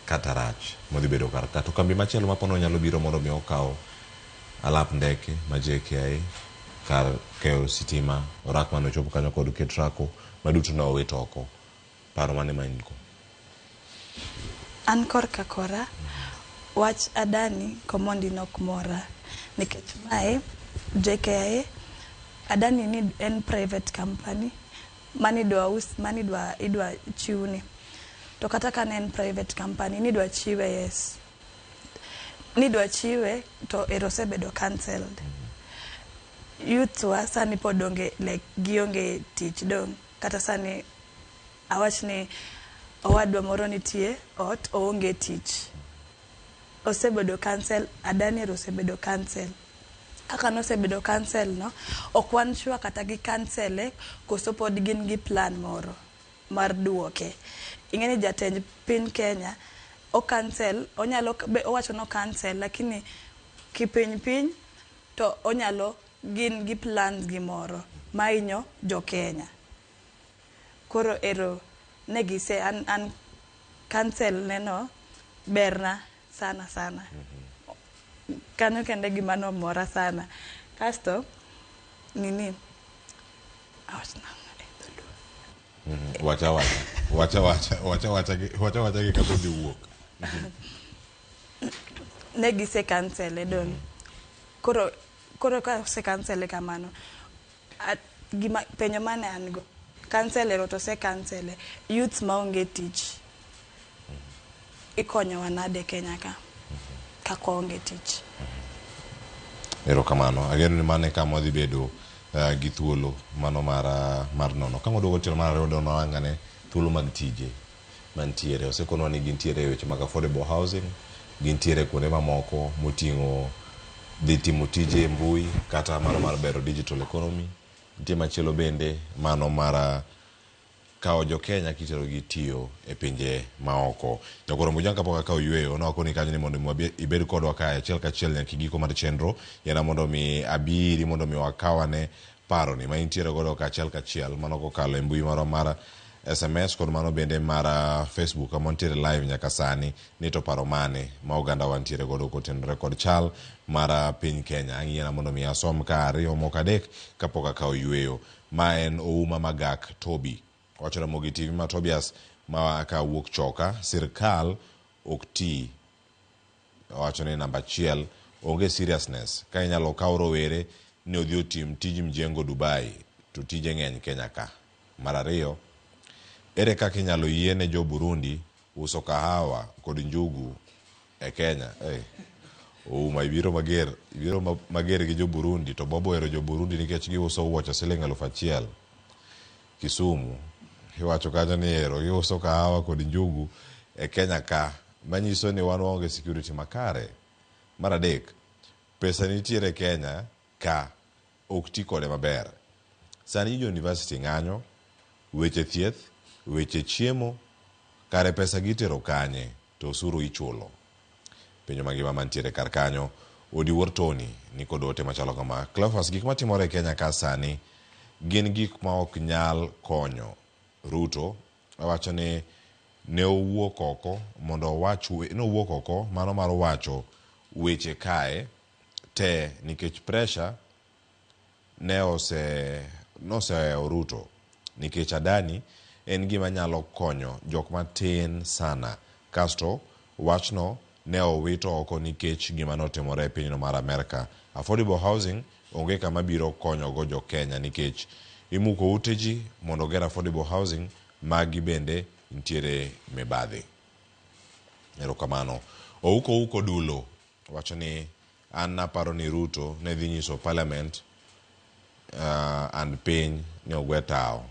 kata rach modhi bedo kar ka to kambi machielo mapono nyalo biro mondo mi okaw alap ndeke ma JKIA kar keyo sitima orak mane ochopo kanyo kod Ketraco maduto ne owit oko paro mane ma in go? An korka kora, wach Adani Komondi nok mora nikech mae JKIA Adani ni en private company manidwa us manidwa idwa chiwni to kata ka ne en private company nidwa chiwe yes nidwa chiwe to ero osebedo cancelled youth wa sani pod onge like gionge tich dong kata sani awach ni owadwa moro nitie ot oonge tich osebedo cancel Adani ero osebedo cancel kaka nosebedo cancel no ok wan sure kata gi cancel e koso pod gin gi plan moro mar duoke ing'e ni jatend piny Kenya o cancel onyalo be owacho no cancel lakini kipiny piny to onyalo gin gi plans gi moro Mainyo jo Kenya. Koro ero ne gise an cancel neno berna sana sana. Kanyo kende gima nomora sana. Kasto nini awach nang'o e dholuo. Wacha wacha. Wacha wacha. Wacha wacha gi wacha wacha gi kaka odhi wuok. Ne gise cancel e don. Koro ka ose cancel kamano, gima penjo mane an go. Cancel ero to ose cancel. Youths maonge tich. Ikonyowa nade Kenya ka? Kaka waonge tich. Erokamano. Ageno ni mano e kama wadhi bedo gi thuolo mano mar nono. Ka waduogo tielo mar ariyo wadwa wang'ane thuolo mag tije mantiere. Osekonwa ni gintiere e weche mag affordable housing, gintiere kuonde mamoko moting'o dhi timo tije e mbui kata mano mar bero digital economy. Nitie machielo bende mano mar kawo jo Kenya kiterogi tiyo e pinje maoko. Nyakoro Mujang kapok akawo yweyo, nowakoni kanyo ni mondo mi ibed kodwa kae achiel kachiel nyaka giko mar chenro. Yiena mondo mi abiri mondo mi wakawane paroni ma intiere godo ka achiel kachiel mano kokalo e mbui marwa mar SMS kod mano bende mar Facebook kama wantiere live nyaka sani ni to paro mane ma oganda wantiere godo kotenore kod chal mar piny Kenya. Ang' yiena mondo mi asom ka ariyo moko adek kapok akawo yweyo. Ma en Ouma Magak Toby. Wacho Ramogi TV ma Tobias ma ka wuok choka sirkal ok ti. Owacho ni namba achiel onge seriousness ka inyalo kaw rowere ni odhi otim tij mjengo Dubai to tije ng'eny Kenya ka. Mar ariyo, ere kaka inyalo yiene jo Burundi uso kahawa kod njugu e Kenya? Ouma ibiro mager gi jo Burundi to Bobo ohero jo Burundi nikech giuso wuoche siling 1000. Kisumu iwacho kanyo ni ero giuso kahawa kod njugu e Kenya ka, manyiso ni wan waonge security makare. Mar adek, pesa nitiere Kenya ka ok ti kode maber. Sani jo university ng'anyo, weche thieth, weche chiemo, kare pesa gitero kanye to osuru ichulo. Penjo mangima mantiere kar kanyo. Odiwuor Tony ni kod ote machalo kama. Cleophas, gik matimore e Kenya ka sani gin gik ma ok nyal konyo. Ruto owacho ni ne owuok oko mondo owach ne owuok oko mano mar wacho weche kae te nikech pressure ne osehewo Ruto nikech Adani en gima nyalo konyo jok matin sana. Kasto wachno ne owito oko nikech gima notimore e pinyno mar Amerka. Affordable housing onge kama biro konyogo jo Kenya nikech imuko ute ji mondo oger affordable housing magi bende nitiere mibadhi. Erokamano. Ouko Dulo wacho ni an naparo ni Ruto ne dhi nyiso parliament and piny ni ogwe tao.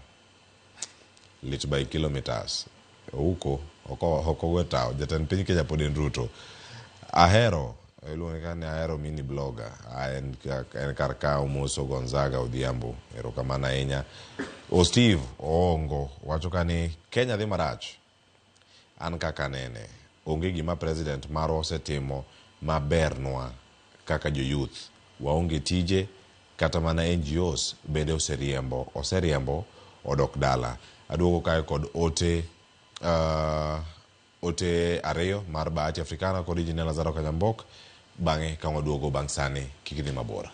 Lit by kilometers. Ouko ok ogwe tao. Jatend piny Kenya pod en Ruto. Ahero iluonge ka ni Ahero mini blogger. En kar ka Omoso Gonzaga Odhiambo. Erokamano ahinya. O Steve Oongo wacho ka ni Kenya dhi marach. An kaka nene onge gima president marwa osetimo mabernwa kaka jo youth. Waonge tije kata mana NGOs bende oseriembo odok dala. Aduogo kae kod ote ote ariyo mar Bahati Africana kod Engineer Lazaro Kanyambok. Bang'e ka waduogo bang' sani kik idhi mabor.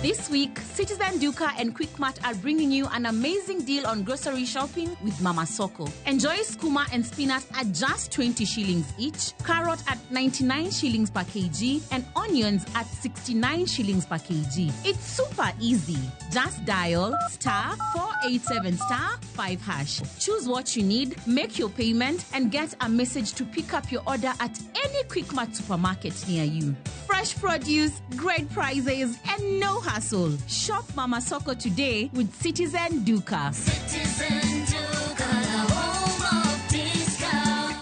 This week, Citizen Duka and Quickmart are bringing you an amazing deal on grocery shopping with Mama Soko. Enjoy skuma and spinach at just 20 shillings each, carrot at 99 shillings per kg, and onions at 69 shillings per kg. It's super easy. Just dial *487 *5#. Choose what you need, make your payment, and get a message to pick up your order at any Quickmart supermarket near you. Fresh produce, great prices, and no hassle. Shop Mama Soko today with Citizen Duka. Citizen Duka, the home of discount.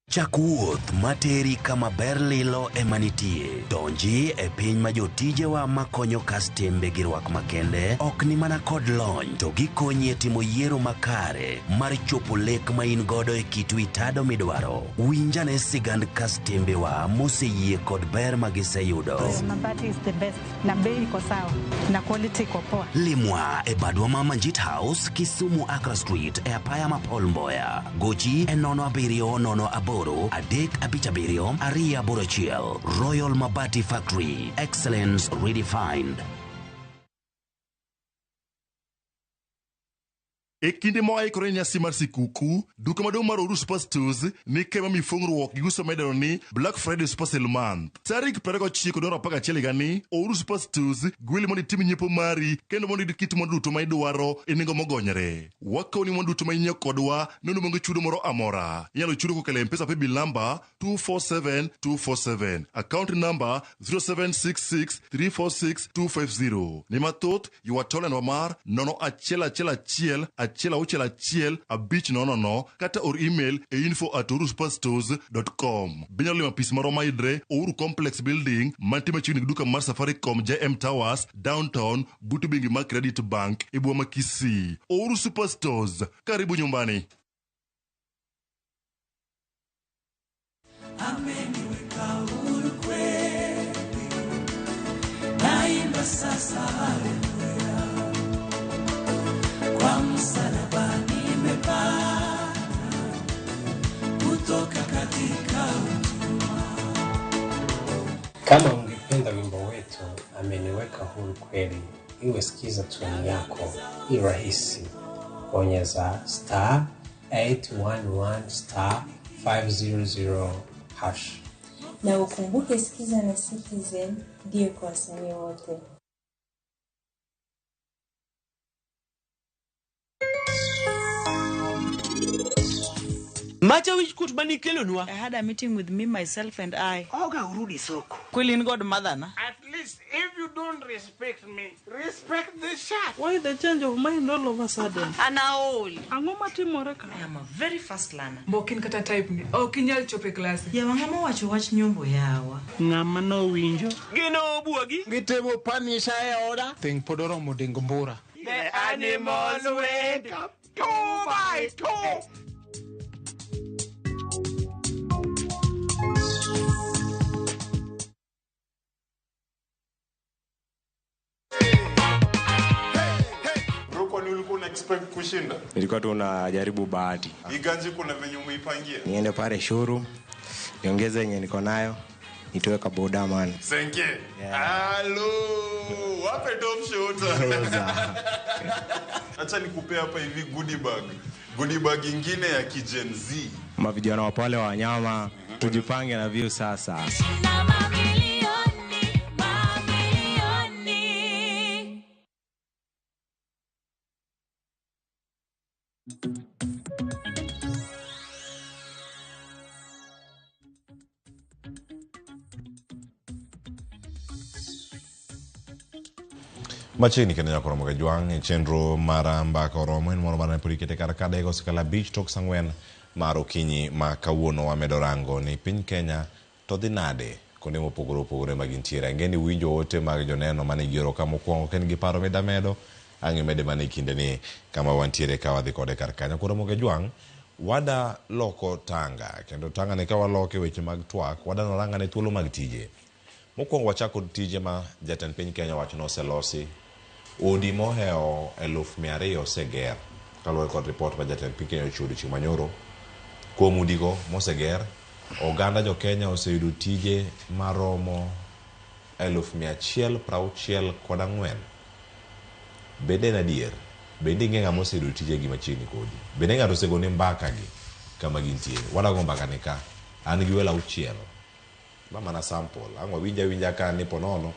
Chak wuoth materi kama ber lilo ema nitie. Donji e piny ma jotijewa makonyo kastembe gi rwak makende ok ni mana kod lony to gikonyi e timo yiero makare mar chopo lek ma in godo e kit wi tado midwaro. Winj ane sigand kastembewa moseyie kod ber ma giseyudo. Mabati is the best na bei iko sawa na quality iko poa. Limwa e badwa ma Manjit House, Kisumu Accra Street e apaya ma Paul Mboya. Gochi e 07 08 357 281. Royal Mabati Factory. Excellence redefined. E kinde ma waikore ne nyasi mar sikuku, duka maduong' mar Oru Super Stores ni kema mi fong'ruok gi uso midendo ni Black Friday Super Sale Month. Tarik 29 dwe mar 11 higani, Oru Super Stores gweli mondo itim nyiepo mari kendo mondo iyud kit mwandu duto ma idwaro e nengo mogonyore. Wakoni mwandu duto ma inyiewo kodwa nono maonge chudo moro amora. Inyalo chudo kokalo e M-Pesa Paybill number 247247, account number 0766346250. Ne mathoth, ywa tolendwa mar 0111 161 500 kata or email e info@orusuperstores.com. Be inyalo limo apis marwa mayudre Uhuru Complex Building mantie machiegni gi duka mar Safaricom JM Towers, Downtown, but bengi mar Credit Bank e boma ma Kisii. Uhuru Superstores, karibu nyumbani. Ameniweka huru kweli, naimba sasa haleluya, kwa msalaba nimepata kutoka katika utumwa. Kama ungependa wimbo wetu Ameniweka Huru Kweli iwe sikiza tune yako, ni rahisi. Bonyeza star 811 star 500 hash. Na ukumbuke Sikiza na Citizen ndiyo kwa wasanii wote. Macha wich kuot manikelonwa. I had a meeting with me, myself and I. Oga urudi soko. Kweli in godmother na. At least if you don't respect me, respect the shirt. Why the change of mind all of a sudden? An aol. Ang'o matimore ka? I am a very fast learner. Mok in kata type ni. Ok inyal chopo e klas. Yawa ng'ama owacho wach nyombo yawa. Ng'ama nowinjo. Gino obuogi. Gitemo panisha e oda. Thing pod oromo dingo mbura. The animals went up two by two. Bro, kwani ulikuwa una expect kushinda? Nilikuwa tu najaribu bahati. Iganji kuna venye umeipangia. Niende pale showroom, niongeze yenye niko nayo, nitoe kaboda man. Senke. Halo, wape top shot. Rosa. Acha nikupea hapa hivi goodie bag. Goodie bag ingine ya kigen Z. Mavijana wa pale wa wanyama, tujipange na view sasa. Na mamilioni, mamilioni. Machiegni kendo nyaka oromo ga jwang' e chenro mar mbaka oromo en moro mana pod ikete kar ka dakika osekalo abich tok saa ang'wen mar okinyi ma kawuono wamedo rango ni piny Kenya to dhi nade kuonde mopogore opogore ma gintiere. Ang'e ni winjo ote mag joneno mane gioro ka mokwongo ka in gi paro mida medo ang' imede mana e kinde ni kama wantiere ka wadhi kode kar kanyo. Koro Ramogi Ajwang' wada loko tanga kendo tanga ni ka waloke weche mag twak wada noranga ne thuolo mag tije. Mokwongo wachako kod tije ma jatend piny Kenya wacho ni oselosi. Udi mohewo 200,000 oseger kaluwore kod ripot ma jatend piny Kenya ochiwo odiochieng' manyoro. Kuom udigo moseger, oganda jo Kenya oseyudo tije maromo 164,000. Bende en adier? Bende ing'e ng'ama oseyudo tijegi machiegni kodi? Bende ng'ato osegoni mbaka gi kama gintie? Wadago mbaka ni ka. An gi welo auchiel. Ma mana sample. Ang' wawinj awinja ka ni ponono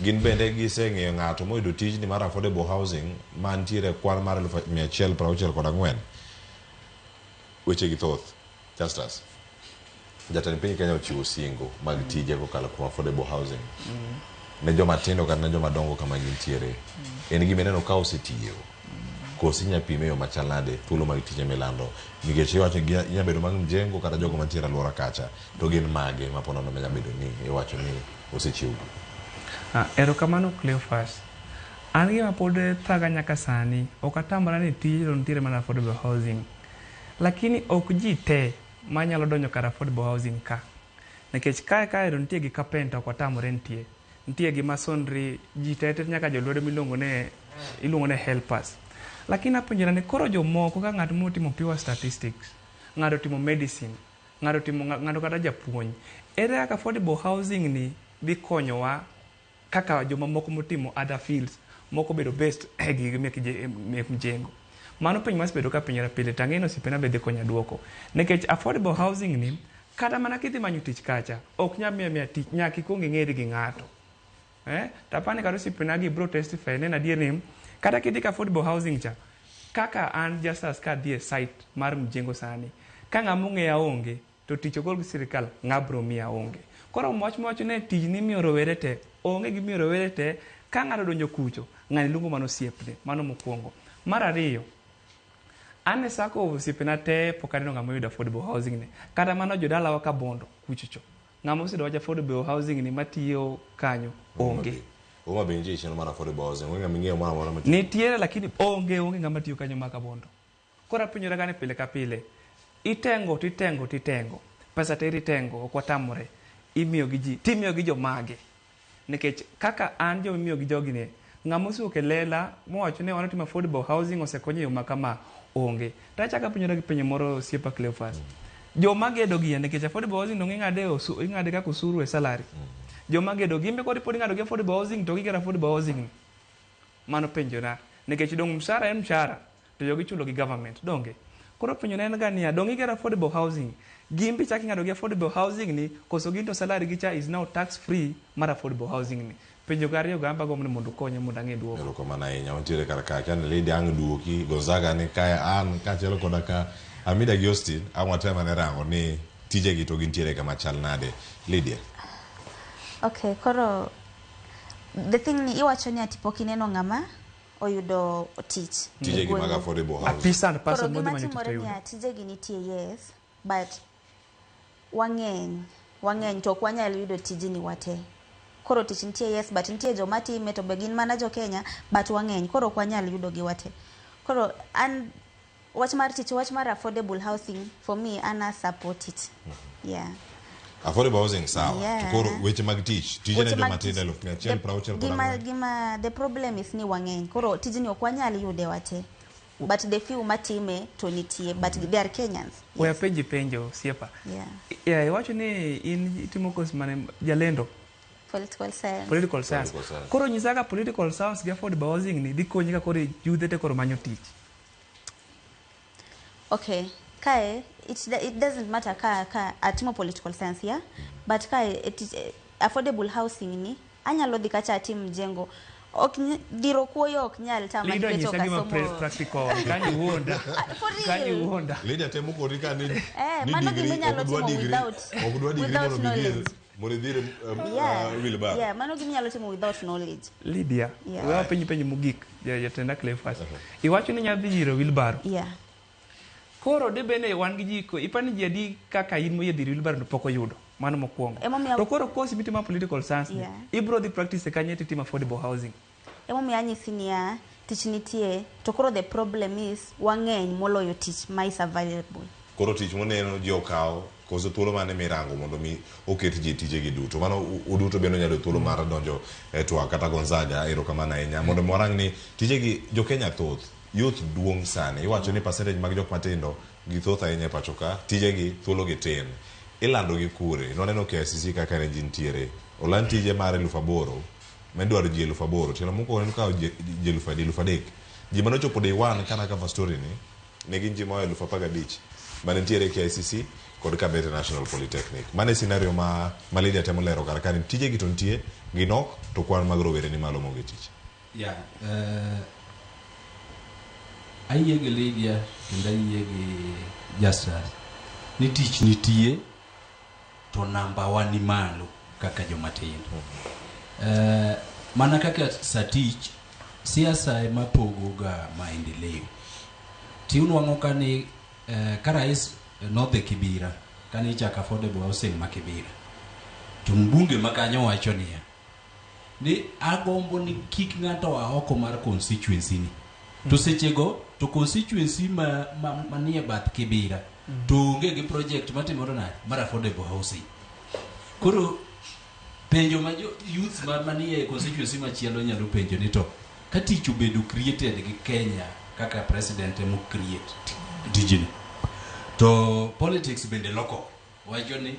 gin bende giseng'eyo ng'ato moyudo tijni mar affordable housing mantiere e kwan mar 164,000. Weche gi thoth. Justus. Jatend piny Kenya ochiwo singo mag tije kokalo kuom affordable housing. Ne joma tindo kata ne joma dongo kama gintiere. En gima ineno ka osetiyo. Koso inya pime e yo machal nade thuolo mag tije milando? Nikech iwacho ni inya bedo mag mjengo kata jogo mantiere alwora kacha, to gin mage ma ponono manya bedo ni iwacho ni osechiwgi? Erokamano Cleophas. An gima pod thaga nyaka sani, ok atamra ni tije to nitiere mana affordable housing. Lakini ok ji te manyalo donjo kar affordable housing ka. Nikech kae kae to nitie gi carpenter ok watamre nitie. Nitie gi masonry, ji te te nyaka jolwedo miluongo ne iluongo ne helpers. Lakini apenjora ni koro jomoko ka ng'at motimo pure statistics, ng'ato timo medicine, ng'ato timo ng'ato kata japuonj, ere kaka affordable housing ni dhi konyowa kaka jomamoko motimo other fields moko bedo based e gigi mek mek mjengo. Mano penjo masebedo ka penjora pile to ang'e ni osiepena be dhi konya duoko. Nikech affordable housing ni kata mana kidhi manyo tich kacha ok nyal miyo miya tich nyaka ikuong ing'eri gi ng'ato. To apani kata osiepena gi bro testify ni en adier ni kata kidhi ka affordable housing cha kaka an Justus kadhi e site mar mjengo sani ka ng'ama ong'eya onge to tich ogol gi sirikal ng'a bro miya onge. Koro wach mawacho ni tich ni imiyo rowere te onge gimiyo rowere te ka ng'ato odonjo kucho ng'ani luongo mana osiepne mano mokwongo. Mar ariyo an e sako osiepena te pok aneno ng'ama oyudo affordable housing ni kata mana jodalawa Kabondo kuchocho ng'ama oseyudo wach affordable housing ni matiyo kanyo onge. Homa Bay nitie chenro mar affordable housing, onge ng'ama ing'eyo moro amora matiyo. Nitiere lakini onge ng'ama tiyo kanyo ma Kabondo. Koro apenjora ga ni pile ka pile itengo titengo titengo pesa te itengo ok watamore imiyo gi ji timiyo gi jomage nikech kaka an joma imiyo gi jogi ni ng'ama osewuok e lela mowacho ni wan otimo affordable housing osekonyo e yo ma kama onge. To achako apenjora gi penjo moro osiepa Cleophas. Joma gedo gi nikech affordable housing dong ing'ade ing'ade kaka osuru e salary. Joma gedo gin be kod pod ing'ado gi affordable housing to gigero affordable housing ni. Mano penjona nikech dong mshahara en mshahara to jogi ichulo gi government donge. Koro penjo na en ga niya dong igero affordable housing gin be ichako ing'ado gi affordable housing ni koso gin to salary gi cha is now tax free mar affordable housing ni. Penjo ga ariyo go an be agombo ni mondo ukonya mondo ang'e duoko. Erokamano ahinya. Wantiere kar ka akia ni Lydia ang' duoki, Gonzaga ni kae an kaachiel koda ka Amida gi Austin ang' watem ane rango ni tijegi to gintiere kama chal nade. Lydia. Okay, koro the thing ni iwacho ni ati pok ineno ng'ama oyudo tich. Tijegi mag affordable housing. A peasant person Koro modhi gima manyo tich to timore yudo. niya tijegi nitie yes, but wang'eny to ok wanyal yudo tijni wate. Koro tich nitie yes, but nitie joma time to be gin mana jo Kenya, but wang'eny koro ok wanyal yudo gi wate. Koro an wach mar tich, wach mar affordable housing for me an a support it. Yeah. Affordable housing sawa. Yeah. To koro weche mag tich, tije ne Weche mag joma tindo tich. 160 kod ang'wen. Gima the problem is ni wang'eny. Koro tijni ok wanyal yude wate. But the few matime to nitie, but they are Kenyans. We apenji penjo osiepa. Yeah. Yeah, iwacho ni in itimo course mane jalendo Political science. political science. Political science. Koro nyisa ka political science gi affordable housing ni dhi konyi ka koro yudhe te koro manyo tich. Okay, kae it doesn't matter ka atimo political science, yeah? But kae affordable housing ni anyalo dhi kacha atim mjengo. Ok dhiro kuoyo ok nyal tama Lido nikech nyisa ok gima asomo. practical. Kanyo iwuonda. For real. Kanyo iwuonda. Lydia temo kodi ka ni Eh, ni mano degree, gima inyalo ok dwa timo degree, ok dwa degree without mondo idhir knowledge. mondo idhir Yeah. wheelbarrow. Yeah, mano gima inyalo timo without knowledge. Lydia, Yeah. we apenji penjo mogik jatenda Cleophas. Iwacho ni nyadhi dhiro wheelbarrow. Yeah. Koro dibende wan gi ji ipani ji adi kaka in moyie dhiro wheelbarrow to pok oyudo. Mano mokwongo. Emomiyo To koro course mitimo political science ni, Yeah. ibro dhi practice kanye titimo affordable housing. Emomiyo anyisi niya, tich nitie, to koro the problem is wang'eny moloyo tich ma is available. Koro tich moneno ji okawo koso thuolo mane mirango mondo mi oket ji e tijegi duto. Mano uduto bende unyalo yudo thuolo mar donjo e twak kata Gonzaga, erokamano ahinya. Mondo mi warang ni tijegi jo Kenya thoth, youth duong' sani. Iwacho ni percentage mag jok matindo gi thoth ahinya e pacho ka, tijegi thuolo gi tin. Ilando gi kure? Nwaneno KICC kaka ne ji nitiere. Oland tije mar 8,000 midwaro ji 8,000. Tielo mokwongo ne okawo ji 3,000, 3,000. Ji manochopo day one kana cover story ni, ne gin ji moa 15,000 mane nitiere KICC kod Kabete National Polytechnic. Mano e scenario ma Lydia temo lero kar ka ni tijegi to nitie, ginok to kwan mag rowere ni malo maonge tich. Yeah, ayie gi Lydia kendo ayie gi Justus ni tich nitie to namba wa ni malo kaka joma tindo. Mana kaka sa tich Siasa ema pogo ga maendeleo. Tiunwang'o ka ni ka rais nodhi Kibira kane ichako affordable housing ma Kibira, to mbunge ma kanyo wacho niya ni agombo ni kik ng'ato oa oko mar constituency ni. To sechego to constituency manie bath Kibira to onge gi project matimore nade mar affordable housing. Koro penjo ma jo youth manie constituency machielo nyalo penjo ni to ka tich obedo created gi Kenya kaka president emo create tijni, to politics bende loko wacho ni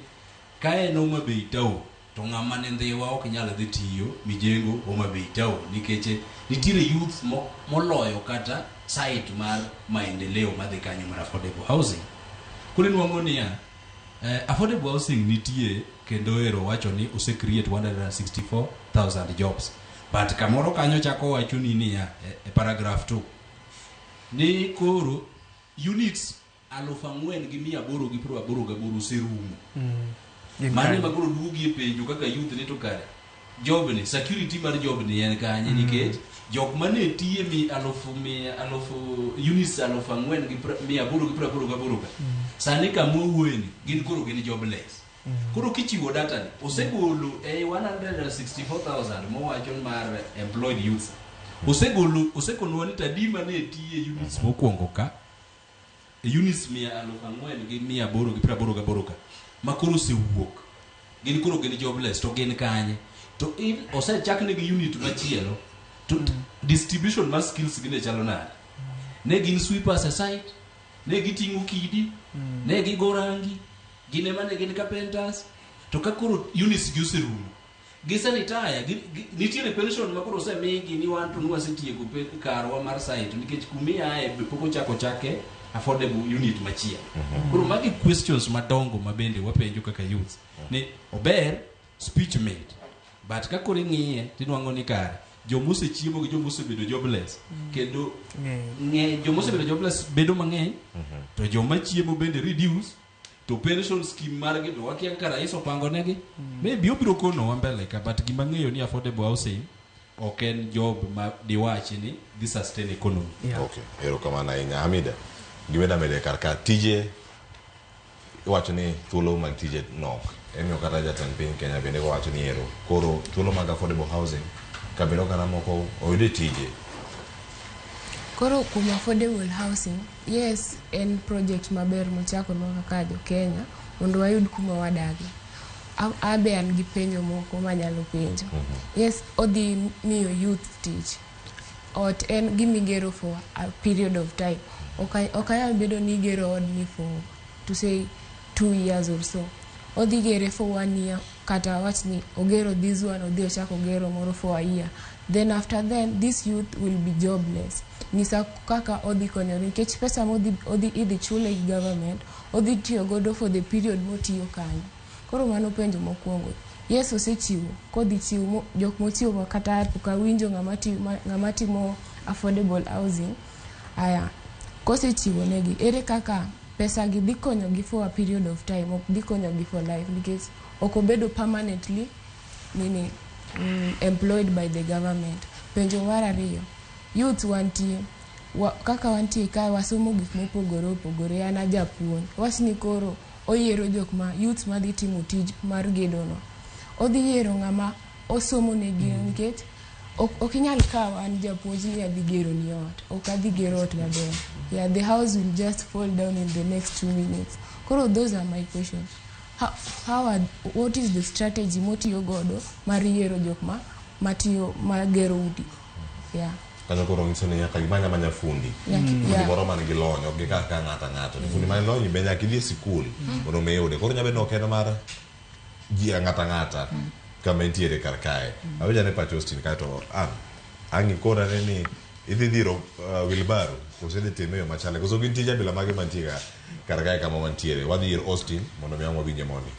ka en Homa Bay town to ng'ama ne Ndhiwa ok nyal dhi tiyo mijengo Homa Bay town nikech nitiere youth moloyo kata site mar maendeleo madhi kanyo mar affordable housing. Koro inwang'o niya affordable housing nitie kendo ero wacho ni ose create 164,000 jobs, but kamoro kanyo chako wacho ni niya e paragraph 2 ni koro units 4,888 oserumo. Mano ema koro duogi e penjo kaka youth ni to kare job ni security mar job ni en kanye, nikech jok mane tiye mi alufu mia alufu units 4,888 ka sani kama wawuoyeni gin koro gin jobless. Koro kichiwo data ni osegolo e 164,000 mowacho mar employed youth, osegolo osekonwa ni tadi mane tiye units mokwongo ka units 4,888 ka ma koro osewuok gin koro gin jobless to gin kanye to osechak negi unit machielo to distribution mar skills gi ne chalo nade? Ne gin sweepers e site, ne giting'o kidi, ne gigo rangi, gin ema ne gin carpenters. To ka koro units gi oserumo, gise retire, nitiere pension ma koro osemigi ni wan to nwasetieko karwa mar site nikech kumiaye be pok ochako chake affordable unit machielo. Koro magi questions madongo ma bende wapenjo kaka youth ni ober speech made, but ka koro ing'iye tinwang'o ni kare jomosechiemo gi jomosebedo jobless kendo ng'e jomosebedo jobless bedo mang'eny to joma chiemo bende reduce to pension scheme margi be wakia kaka rais opango negi. Maybe obiro konowa mbele ka, but gima ng'eyo ni affordable housing ok en job ma diwachi ni dhi sustain economy. Okay, erokamano ahinya. Hamida, gima mede kar ka tije iwacho ni thuolo mag tije nok. Emiyo kata jatend piny Kenya bende wacho ni ero koro thuolo mag affordable housing kabedo oganda moko oyude tije. Koro kuom affordable housing, yes, en project maber mochakonwa kaka jo Kenya mondo wayud kuma wadage. Abe an gi penjo moko manyalo penjo. Yes, odhi miyo youth tich. Ot en gimigero for a period of time. Ok anyal bedo ni igero odni for to say 2 years or so. Odhi gere for 1 year, kata wach ni ogero this one, odhi ochako ogero moro for a year. Then after then, this youth will be jobless. Nyisa kaka odhi konyore nikech pesa modhi odhi idhi chule gi government odhi tiyo godo for the period motiyo kanyo. Koro mano penjo mokwongo. Yes, osechiwo kodhi chiwo jok mochiwo ma kata pok awinjo ng'ama timo affordable housing. Aya, kosechiwo negi, ere kaka pesa gi dhi konyogi for a period of time, ok dhi konyogi for life nikech ok obedo permanently nini employed by the government. Penjo mar ariyo, youth wantie kaka wantie kae wasomo gik mopogore opogore. An ajapuonj, wach ni koro oyiero jok ma youth madhi timo tij mar gedo no, odhi yiero ng'ama osomo ne gino nikech ok inyal kawo an japuonj ni adhi gero ni ot, ok adhi gero ot maber. Yeah, the house will just fall down in the next 2 minutes. Koro those are my questions. What is the strategy motiyo godo mar yiero jok ma matiyo magero udi? Yeah. Kanyo koro nyiso ni nyaka imany amanya fundi. Fundi moro man gi lony, ok gi kaka ng'ato ang'ato. Ni fundi man gi lony be nyaka idhi e sikul mondo mi iyude. Koro nyalo bedo ni ok en mar ji ang'ata ang'ata kama entiere kar kae. Awinjo ane pach Austin kaeto an ang' ikona ane ni idhi dhiro wheelbarrow koso idhi time e yo machale koso gin tije abila mage mantie kar kae kama wantiere. Wadhi ir Austin mondo mi ang' wawinje mondi.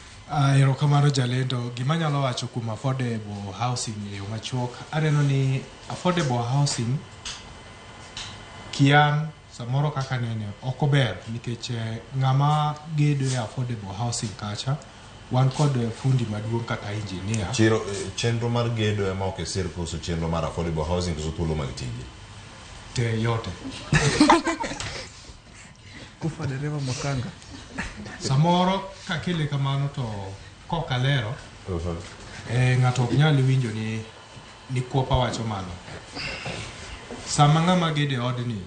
Erokamano jalendo. Gima anyalo wacho kuom affordable housing e yo machuok, aneno ni affordable housing kian samoro kaka nene ok ober nikech ng'ama gedo e affordable housing kacha Wan kod fundi maduong' kata engineer. Chiro, chenro mar gedo ema ok isir koso chenro mar affordable housing koso thuolo mag tije? Te yote. Kufa dereva makanga. Samoro kakele kamano to kokalero, ng'ato ok nyal winjo ni kuopa wacho mano. Sama ng'ama gedo e odni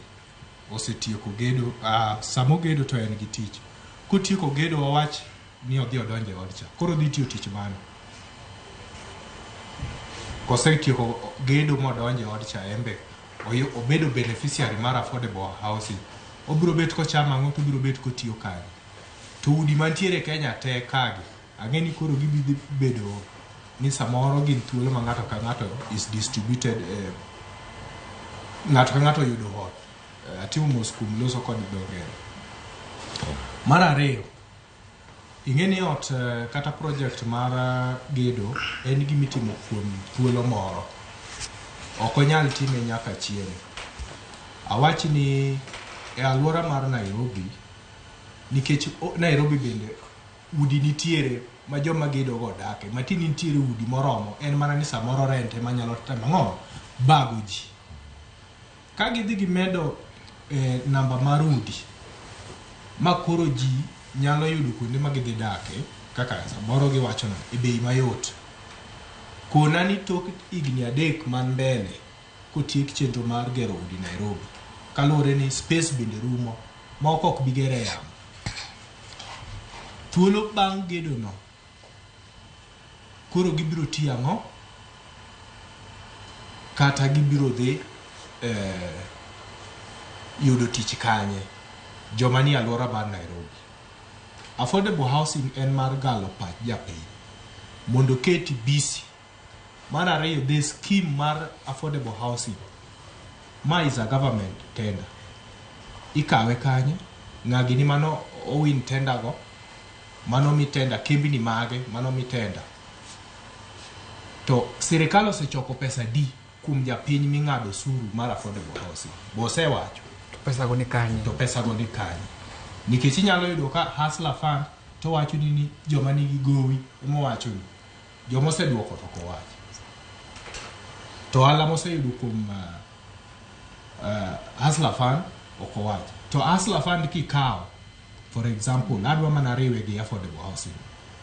osetieko gedo, sama ogedo to en gi tich. Kotieko gedo wawach ni odhi odonjo e od cha. Koro odhi tiyo tich mane? Kosetieko gedo modonjo e od cha, embe obedo beneficiary mar affordable housing. Obiro bet kochamo ang'o to obiro bet kotiyo kanye? To udi mantiere Kenya te kagi, ang'e ni koro gibiro bedo ni samoro gin thuolo ma ng'ato ka ng'ato is distributed, ng'ato ka ng'ato oyudo ot. Atimo mos kuom loso kod dho ngere. Mar ariyo, ing'e ni ot kata project mar gedo en gima itimo kuom thuolo moro. Ok onyal time nyaka chieng'. Awach ni e alwora mar Nairobi, nikech Nairobi bende udi nitiere ma joma gedo go odake, mati nitiere udi moromo, en mana ni samoro rent ema nyalo temo ang'o? Bago ji. Ka gidhi gimedo namba mar udi, ma koro ji nyalo yudo kuonde ma gidhi dake, kaka samoro giwacho no, e bei mayot. Kona ni tok higni 3 man mbele, kotiek chenro mar gero udi Nairobi, kaluwore ni space bende rumo, moko ok bi gere yamo. Thuolo bang' gedo no, koro gibiro tiyo ang'o? Kata gibiro dhi yudo tich kanye? Joma nie alwora mar Nairobi. Affordable housing en mar galo pach japiny mondo oketi busy. Mar ariyo, the scheme mar affordable housing, ma is a government tender. Ikawe kanye? Ng'a gini mano owin tender go? Mano mi tender, kembni mage mano mi tender. To sirikal osechoko pesa di kuom japiny ming'ado osuru mar affordable housing. Bo osewacho. To pesa go ni kanye? To pesa go ni kanye? Nikech inyalo yudo ka Hustler Fund to wacho ni joma nigi gowi ema owacho ni. Joma oseduoko to ok owach. To ohala moseyudo kuom Hustler Fund ok owach. To Hustler Fund kikawo, for example, adwa mana riwe gi affordable housing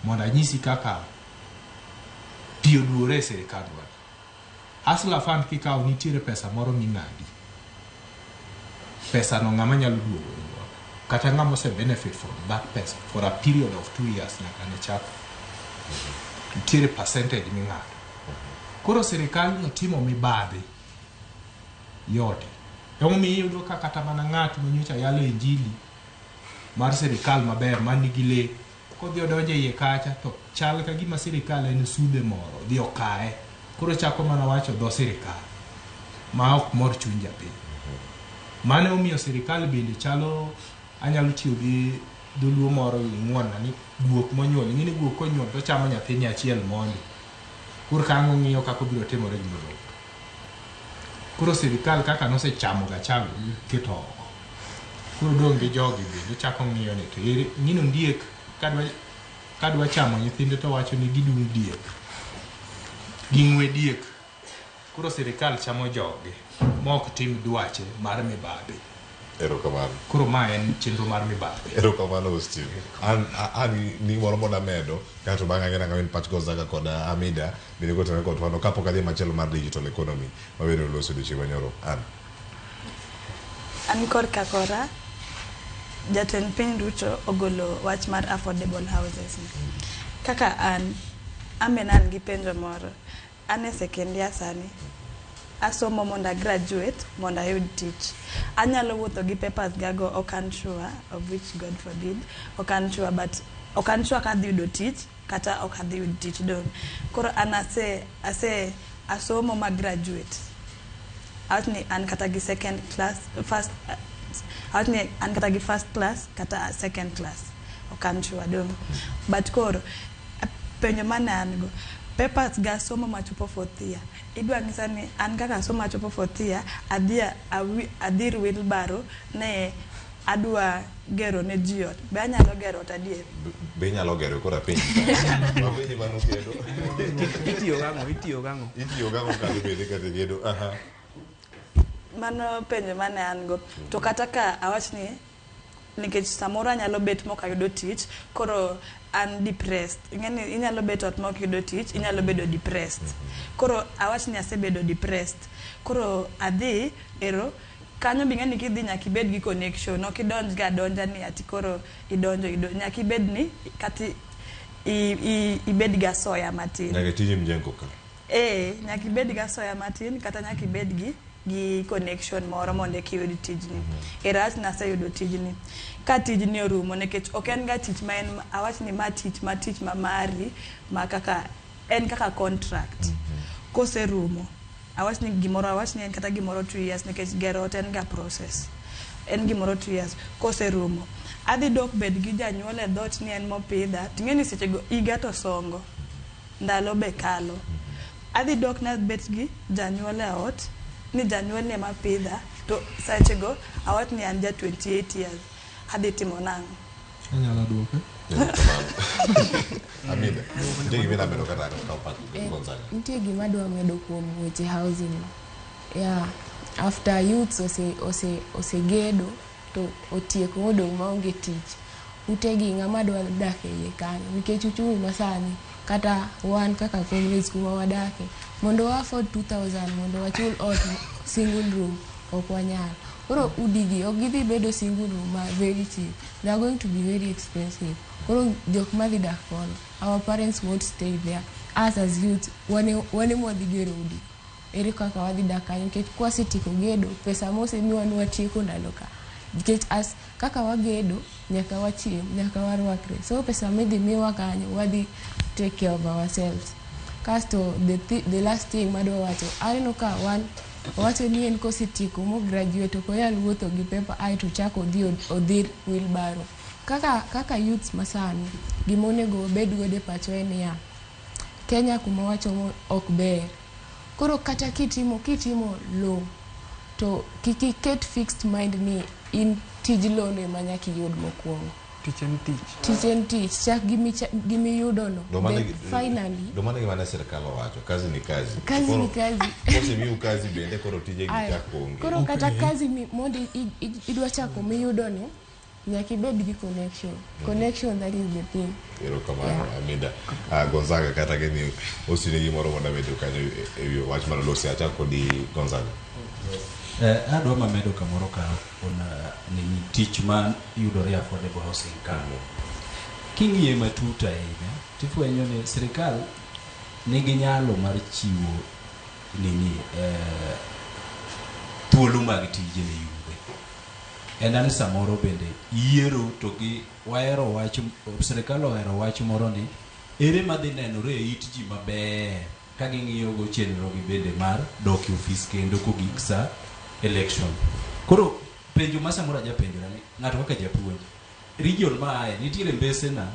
mondo anyisi kaka pi oduore e sirikandwa. Hustler Fund kikawo nitiere pesa moro ming'adi. Pesa no ng'ama nyalo duogo e godo. Kata ng'ama ose benefit from that pesa for a period of 2 years nyaka ne chak. Nitiere percentage ming'ado. Koro sirikal no timo mibadhi yote. Emomiyo iyudo ka kata mana ng'at manyocha yalo injili mar sirikal maber man nigi le kodhi odonjo e iye kacha to chal ka gima sirikal en sudhe moro dhi okaye. Koro chako mana wacho dho sirikal ma ok mor chuny japiny. Mano omiyo sirikal bende chalo, anyalo tiyo gi dholuo moro ing'uon ni guok monyuol. Ing'e ni guok konyuol to chamo nyathini achiel mondi. Koro ka ang' ong'iyo kaka obiro timore gi modong'. Koro sirikal kaka nosechamo Gachagua keto oko. Koro dong' gi jogi bende chako ng'iyo ni to ere ng'ino ondiek kadwa chamo nyithinde to wacho ni gidung' diek. Ging'we diek. Koro sirikal chamo jogi ma ok tim dwache mar mibadhi. Erokamano. Koro ma en chenro mar mibadhi. Erokamano Steve. An ni moro moda medo kato bang'e ang'e nang'o in pach Gonzaga kod Amida bende kotenore kod twano kapok adhi machielo mar digital economy mabedo loso odiochieng' manyoro. An. An korka kora, jatend piny Ruto ogolo wach mar affordable houses ni. Kaka an, ambe ne an gi penjo moro. An e second year sani. Asomo mondo a graduate mondo ayud tich. Anyalo wuotho gi papers gago, ok an sure, of which God forbid, ok an sure, but ok an sure ka adhi yudo tich kata ok adhi yudo tich dong'. Koro an ase asomo ma graduate. Awach ni an kata gi second class, first, awach ni an kata gi first class kata second class. Ok an sure dong'. But koro, penjo mane an go, papers ga somo machopo fourth year. Idwa ng'isa ni an kaka asomo achopo fourth year, adhi adhir wheelbarrow ne adwa gero ne ji ot, be anyalo gero ot adier? Be inyalo gero koro apenji. Apenji mano kendo. Itiyo gang'o? Itiyo gang'o? Itiyo gang'o kata bende kata gedo. Aha. Mano penjo mane an go. To kata ka awach ni nikech samoro anyalo bet mok ayudo tich, koro an depressed. Ing'eni inyalo bet ot mok iyudo tich, inyalo bedo depressed. Koro awach ni asebedo depressed. Koro adhi ero kanyo be ing'eni kidhi nyaka ibed gi connection. Ok idonj ga adonja ni ati koro idonjo nyaka ibed ni kata ibed gi asoya matin. Nyaka itij mjengo ka. Eh, nyaka ibed gi asoya matin kata nyaka ibed gi connection moro mondo eka iyud tijni. Ero awach ni aseyudo tijni. Ka tijni orumo nikech ok en ga tich ma en awach ni ma tich ma tich ma mari ma kaka en kaka contract. Koserumo awach ni gimoro awach ni en kata gimoro 2 years nikech gero ot en ga process. En gimoro 2 years. Koserumo adhi dok bed gi janyuol e dhoot ni en mopidha ting'e ni sechego higa to songo. Ndalo be kalo. Adhi dok nabet gi janyuol e ot ni janyuol ni ema pidha to sechego awach ni an ja 28 years adhi timo nang'o? Anyalo duoke. Amida. Nitie gima idwa medo kata kaw pach Gonzaga. Nitie gima adwa medo kuom weche housing. Yeah, after youths osegedo to otieko modong' maonge tich, utegi ng'ama dwa dak e iye kanyo nikech uchumi masani kata wan kaka comrades kuma wadake mondo wa afford 2000 mondo wachul ot single room ok wanyal. Koro udigi ok gidhi bedo single room ma very cheap. They are going to be very expensive. Koro jok madhi dak kono, our parents won't stay there. Us as youth, wane mwadhi gero udi. Ere kaka wadhi dak kanyo nikech kwasetieko gedo, pesa mosemiwa ni watieko ndalo ka. Nikech as kaka wagedo, nyaka wachiem, nyaka warwakre. So pesa midhi miwa kanyo, wadhi take care of ourselves. Kasto the last thing madwa wacho, aneno ka wan owacho ni en kosetieko mo graduate ok onyal wuotho gi paper aeto ochako odhi odhir wheelbarrow. Kaka youths masani, gima onego wabed godo e pachwa en niya, Kenya kuma wachomo ok ber. Koro kata kitimo low, to kik iket fixed mind ni in tij low no ema nyaka iyud mokwongo. Tich en tich. Tich en tich. Chak gimiyudo no. Then finally. Do mano gima ne sirkal owacho, kazi ni kazi. Kazi ni kazi. Kosemiu kazi bende koro tije gi chak onge. Koro kata kazi mondo idwa chako miyudo no, nyaka ibed gi connection. Connection, that is the thing. Erokamano, Amida. Gonzaga kata gini osine gimoro mondo amedo kanyo e wi wach mar Olosi. Achak kodi Gonzaga. Adwa mamedo kamoro ka ona ni tich ma yudore affordable housing ka. King'iye matut ahinya, tifwenyo ni sirikal nigi nyalo mar chiwo nini thuolo mag tije ne yudhe. En an samoro bende yiero to gi wahero wach, sirikal ohero wach moro ni ere madhi nenore e it ji maber ka ging'iyo go chenro gi bende mar dok e ofis kendo kogik sa election. Koro penjo ma samoro ajapenjora ni ng'ato kaka japuonj region ma aye nitiere mbesena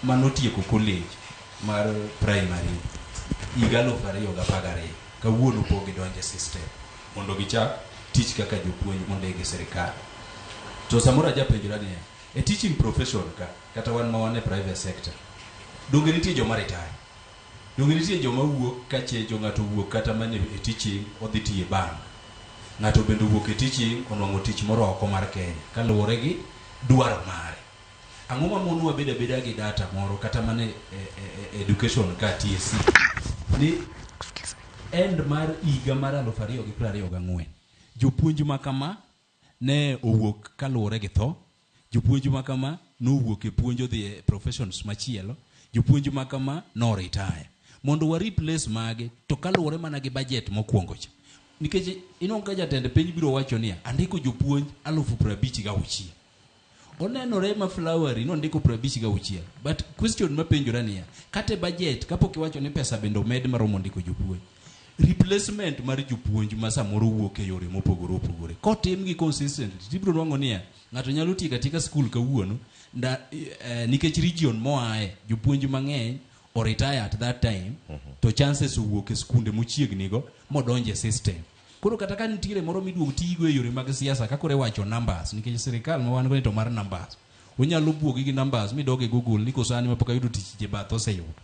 manotieko college mar primary higa 2012 kawuono pok gidonjo e system mondo gichak tich kaka jopuonj mondiki gi sirikal. To samoro ajapenjora niya, e teaching profession ka kata wan ma wan e private sector donge nitie joma retire, donge nitie joma wuok ka chejo, ng'ato wuok kata mana e teaching odhi tiyo e bank, ng'ato bende owuok e teaching onwang'o tich moro oko mar Kenya kaluwore gi dwaro mare. Ang'o ma mono wabed abeda gi data moro kata mana e education ka TSC ni end mar higa mar 2024 jopuonj ma kama ne owuok kaluwore gi tho, jopuonj ma kama nowuok e puonj odhi e professions machielo, jopuonj ma kama no retire. Mondo wa replace mage to kaluwore mana gi budget mokwongo cha. Nikech inwang'o ka jatend piny biro wacho niya, andiko jopuonj 56,000. Onenore ma flowery nondiko 56. But question mapenjora niya, kata e budget kapok iwacho ni pesa bende omed maromo ndiko jopuonj, replacement mar jopuonj ma samoro wuok e yore mopogore opogore kotim gi consistently tibiro nwang'o niya ng'ato nyalo tiyo katika school kawuono nikech region moaye jopuonj mang'eny o retire at that time to chances owuok e skunde mochiegni go modonje system. Koro kata ka nitiere moro miduogo tigo e yore mag siasa ka koro iwacho numbers nikech sirikal ma wan go ni to mar numbers. Onyalo buogi gi numbers midog e Google ni koso an mapok ayudo tich jebath oseyudo.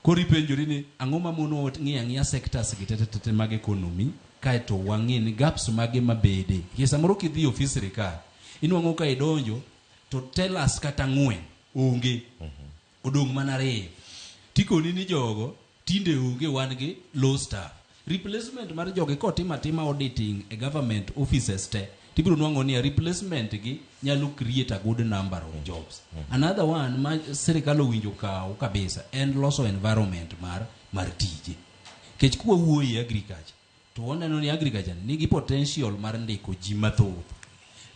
Koro ipenjori ni ang'o ma mono ng'iyo ang'iya sectors gi tete tete mag economy kaeto wang'i ni gaps mage mabede. Nikech samoro kidhi e ofis sirikal inwang'o ka idonjo to tellers kata ang'wen onge. Odong' mana ariyo. Tikoni ni jogo tinde onge wan gi low staff. Replacement mar jogi kotim atima auditing e government offices te tibiro nwang'o ni replacement gi nyalo create a good number of jobs. Another one ma sirikal owinjo kaw kabisa en loso environment mar tije. Nikech kwa wuoyo e agriculture to waneno ni agriculture nigi potential mar ndiko ji mathoth.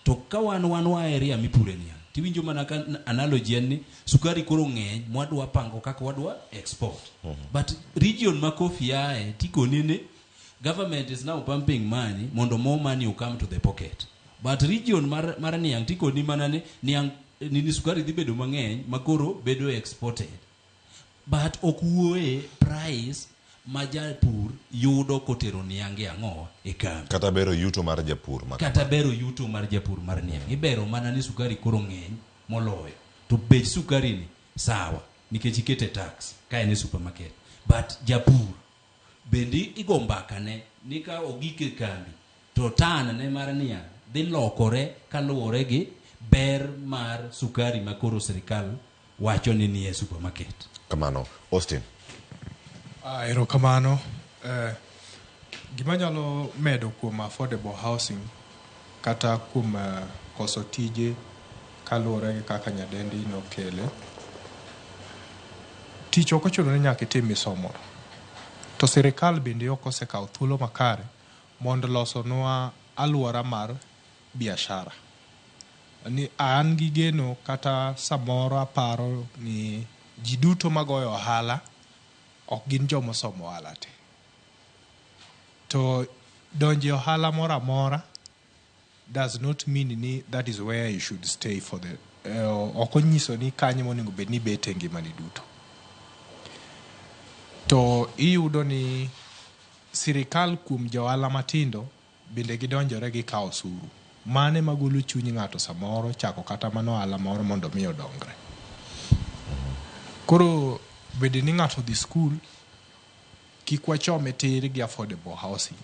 To ka wan wa area mipure niang' tiwinjo mana ka analogy en ni sukari koro ng'eny mwadwa pango kaka wadwa export. But region ma coffee ae tikoni ni government is now pumping money mondo more money will come to the pocket. But region mar niang' tikoni mana ni niang' nini sukari dhi bedo mang'eny makoro bedo exported. But ok wuoye price ma japur yudo kotero niang' e ang'o e kambi. Kata bero yuto mar japur ma Kata bero yuto mar japur mar niang'. Ibero mana ni sukari koro ng'eny moloyo. To bech sukari ni sawa nikech ikete tax ka en e supermarket. But japur bende igo mbaka ne ni ka ogik e kambi to tan ne mar niang' dhi lokore kaluwore gi ber mar sukari ma koro sirikal wacho ni nie supermarket. Kamano. Austin. Erokamano. Gima nyalo medo kuom affordable housing kata kuom koso tije kaluwore gi kaka nyadendi nokele. Tich ok ochuno ni nyaka itim misomo. To sirikal bende ok osekawo thuolo makare mondo losonwa alwora mar biashara. Ni an gi geno kata samoro aparo ni ji duto magoyo ohala ok gin jomosomo ohala te. To donjo e ohala moro amora does not mean ni that is where you should stay for the ok onyiso ni kanyo monego bed ni ibete e ngimani duto. To iyudo ni sirikal kuom jo ohala matindo bende gidonjore gikawo osuru. Mano ema golo chuny ng'ato samoro chako kata mana ohala moro mondo mi odongre. Koro bende ni ng'ato odhi skul, kik wachome tir gi affordable housing.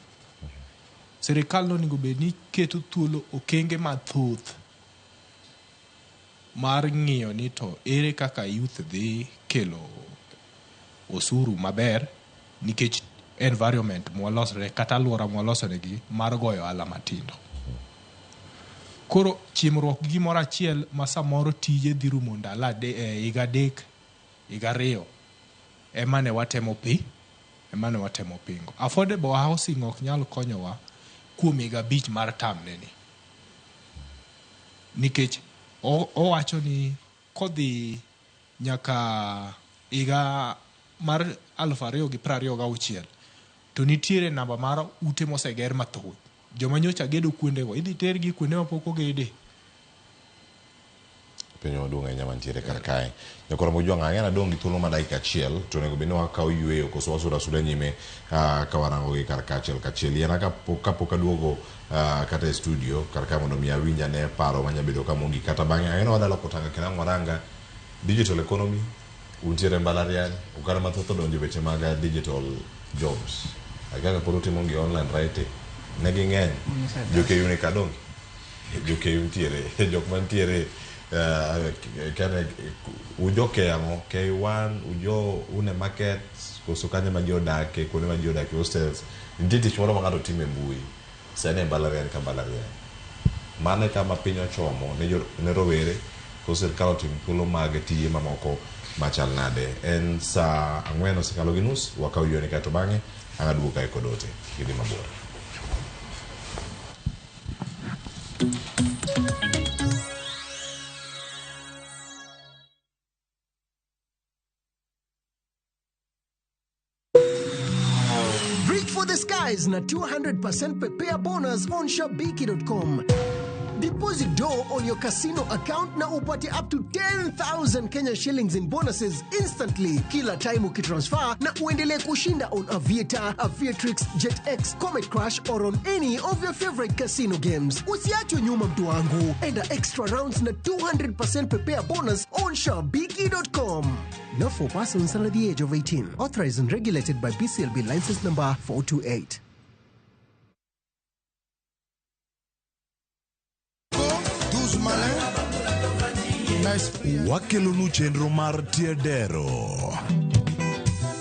Sirikal nonego bed ni keto thuolo okenge mathoth mar ng'iyo ni to ere kaka youth dhi kelo osuru maber nikech environment mwalosre kata alwora mwalosonegi mar goyo ohala matindo. Koro chimruok gi gimoro achiel ma samoro tije dhi rumo ndalo higa adek, higa ariyo ema ne watemo ema ne watemo pingo. Affordable housing ok nyal konyowa kuom higa abich mar term ne ni. Nikech owacho ni kodhi nyaka higa mar 2026 to nitiere namba mar ute moseger mathoth. Joma nyocha gedo kuondego idhi tergi kuonde mapok ogede. Penjo maduong' ahinya mantiere kar kae. Nyakoro Mojwang' ang'e nadong' gi thuolo ma dakika achiel to onego bed ni wakawo yueyo koso wasudo asuda nyime ka warango gi kar kaachiel kachiel. Yiena kapok aduogo kata e studio kar kae mondo mi awinj ane paro manya bedo ka mogik kata bang'e ang'e ni wadwa loko tanga kendo ang' waranga digital economy untiere e mbalariany oganda mathoth odonjo e weche mag digital jobs. Akia ka pod utimo gi online writing. Ne ging'eny. Jo KU ni kadonge. Jo KU nitiere jok mantiere kane ujo ke ang'o K1 ujo une market koso kanye ma ji odake kuonde ma ji odake hostels nitie tich moro ma ng'ato timo e mbui sani e mbalariany ka mbalariany mano e kama piny ochomo ne rowere koso sirikal otim thuolo mag tije mamoko machal nade en saa 4:30 wakaw yueyo ni kaeto bang'e ang' aduogo kae kod ote gidhi mabor. Reach for the skies na 200% prepare bonus on Shabiki.com. Deposit dough on your casino account na upate up to 10,000 Kenya shillings in bonuses instantly kila time ukitransfer na uendelee kushinda on Aviator, Aviatrix, JetX, Comet Crash or on any of your favorite casino games. Usiachwe nyuma mtu wangu. Enda extra rounds na 200% prepare bonus on shabiki.com. Not for persons under the age of 18. Authorized and regulated by BCLB license number 428. Wakelonu chenro mar Tiedero.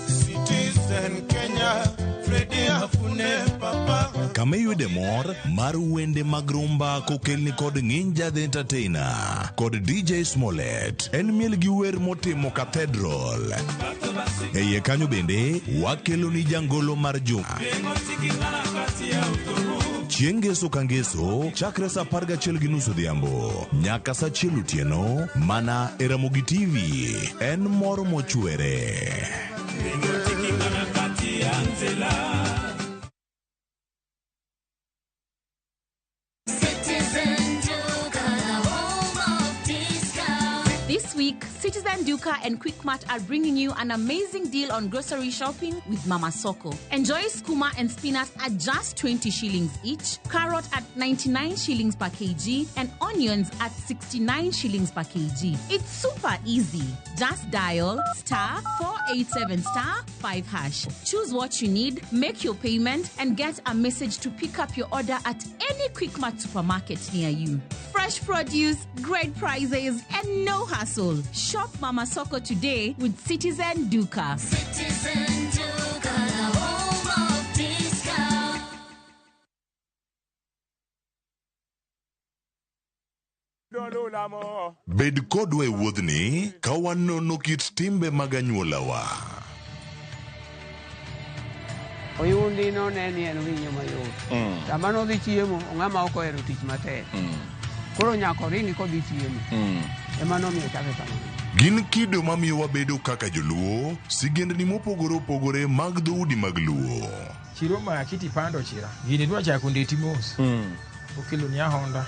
Citizen Kenya, Freddy Afune Papa. Kama iyude mor mar wende mag rumba kokelni kod Nginja the Entertainer kod DJ Smollett. En miel gi wer motimo Cathedral. E iye kanyo bende wakeloni jangolo mar juma. Chieng' ngeso ka ngeso chakre saa 11:30 odhiambo nyaka saa 1 otieno mana e Ramogi TV. En mor mochwere. Citizen Duka, the home of discount. This week, Citizen Duka and Quickmart are bringing you an amazing deal on grocery shopping with Mama Soko. Enjoy skuma and spinach at just 20 shillings each, carrot at 99 shillings per kg, and onions at 69 shillings per kg. It's super easy. Just dial star 487 star 5 hash. Choose what you need, make your payment, and get a message to pick up your order at any Quickmart supermarket near you. Fresh produce, great prices, and no hassle. Shop Mama Soko today with Citizen Duka. Citizen Duka, the home of discount. Bed kodwa e wuodhni ka wanono kit timbe mag anyuolawa. Oyundi none ni en winyo mayot. Sama nodhi chiemo, ong'ama ok ohero tich matek. Koro nyaka oringi kodhi chiemo. Ema nomiyo chake kamano. Gin kido mamiyo wabedo kaka joluo, sigendni mopogore opogore mag dhoudi mag luo. Chiro ma kiti pando chira. Gini dwa chako ndeti mos. Okelo ni ahonda.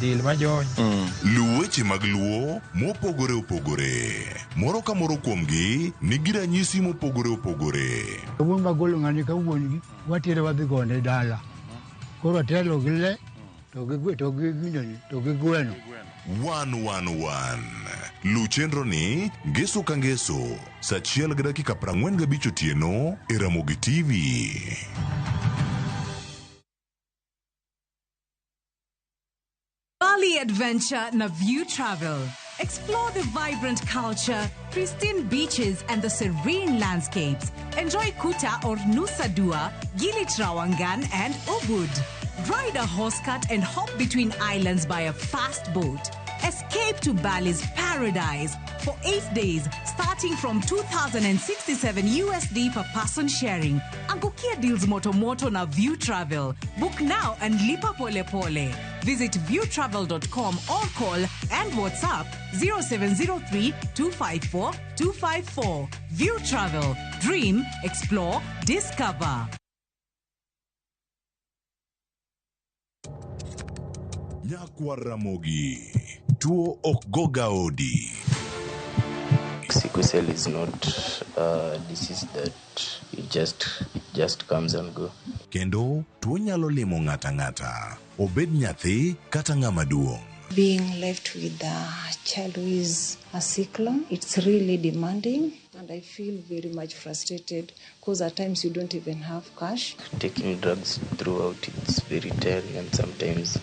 Del majony. Luw weche mag luo mopogore opogore. Moro ka moro kuomgi nigi ranyisi mopogore opogore. Wuon magolo ng'ani ka wuon gi watere wadhi gone dala. Koro atelo gi le to gi to gi ginene to gi gweno. 111. Luw chenro ni ngeso ka ngeso saa 1:45 otieno e Ramogi TV. Bali Adventure na View Travel. Explore the vibrant culture, pristine beaches, and the serene landscapes. Enjoy Kuta or Nusa Dua, Gili Trawangan, and Ubud. Ride a horse cart and hop between islands by a fast boat. Escape to Bali's paradise for 8 days, starting from 2,067 USD per person sharing. Angukia deals moto moto na View Travel. Book now and lipa pole pole. Visit viewtravel.com or call and WhatsApp 0703 254 254. View Travel. Dream, explore, discover. Nyakwar Ramogi, tuo ok go gaodi. Sickle cell is not a disease that it just comes and go. Kendo tuo nyalo limo ng'ata ng'ata, obed nyathi kata ng'ama duong'. Being left with a child who is a sickler, it's really demanding, and I feel very much frustrated because at times you don't even have cash. Taking drugs throughout, it's very tiring, and sometimes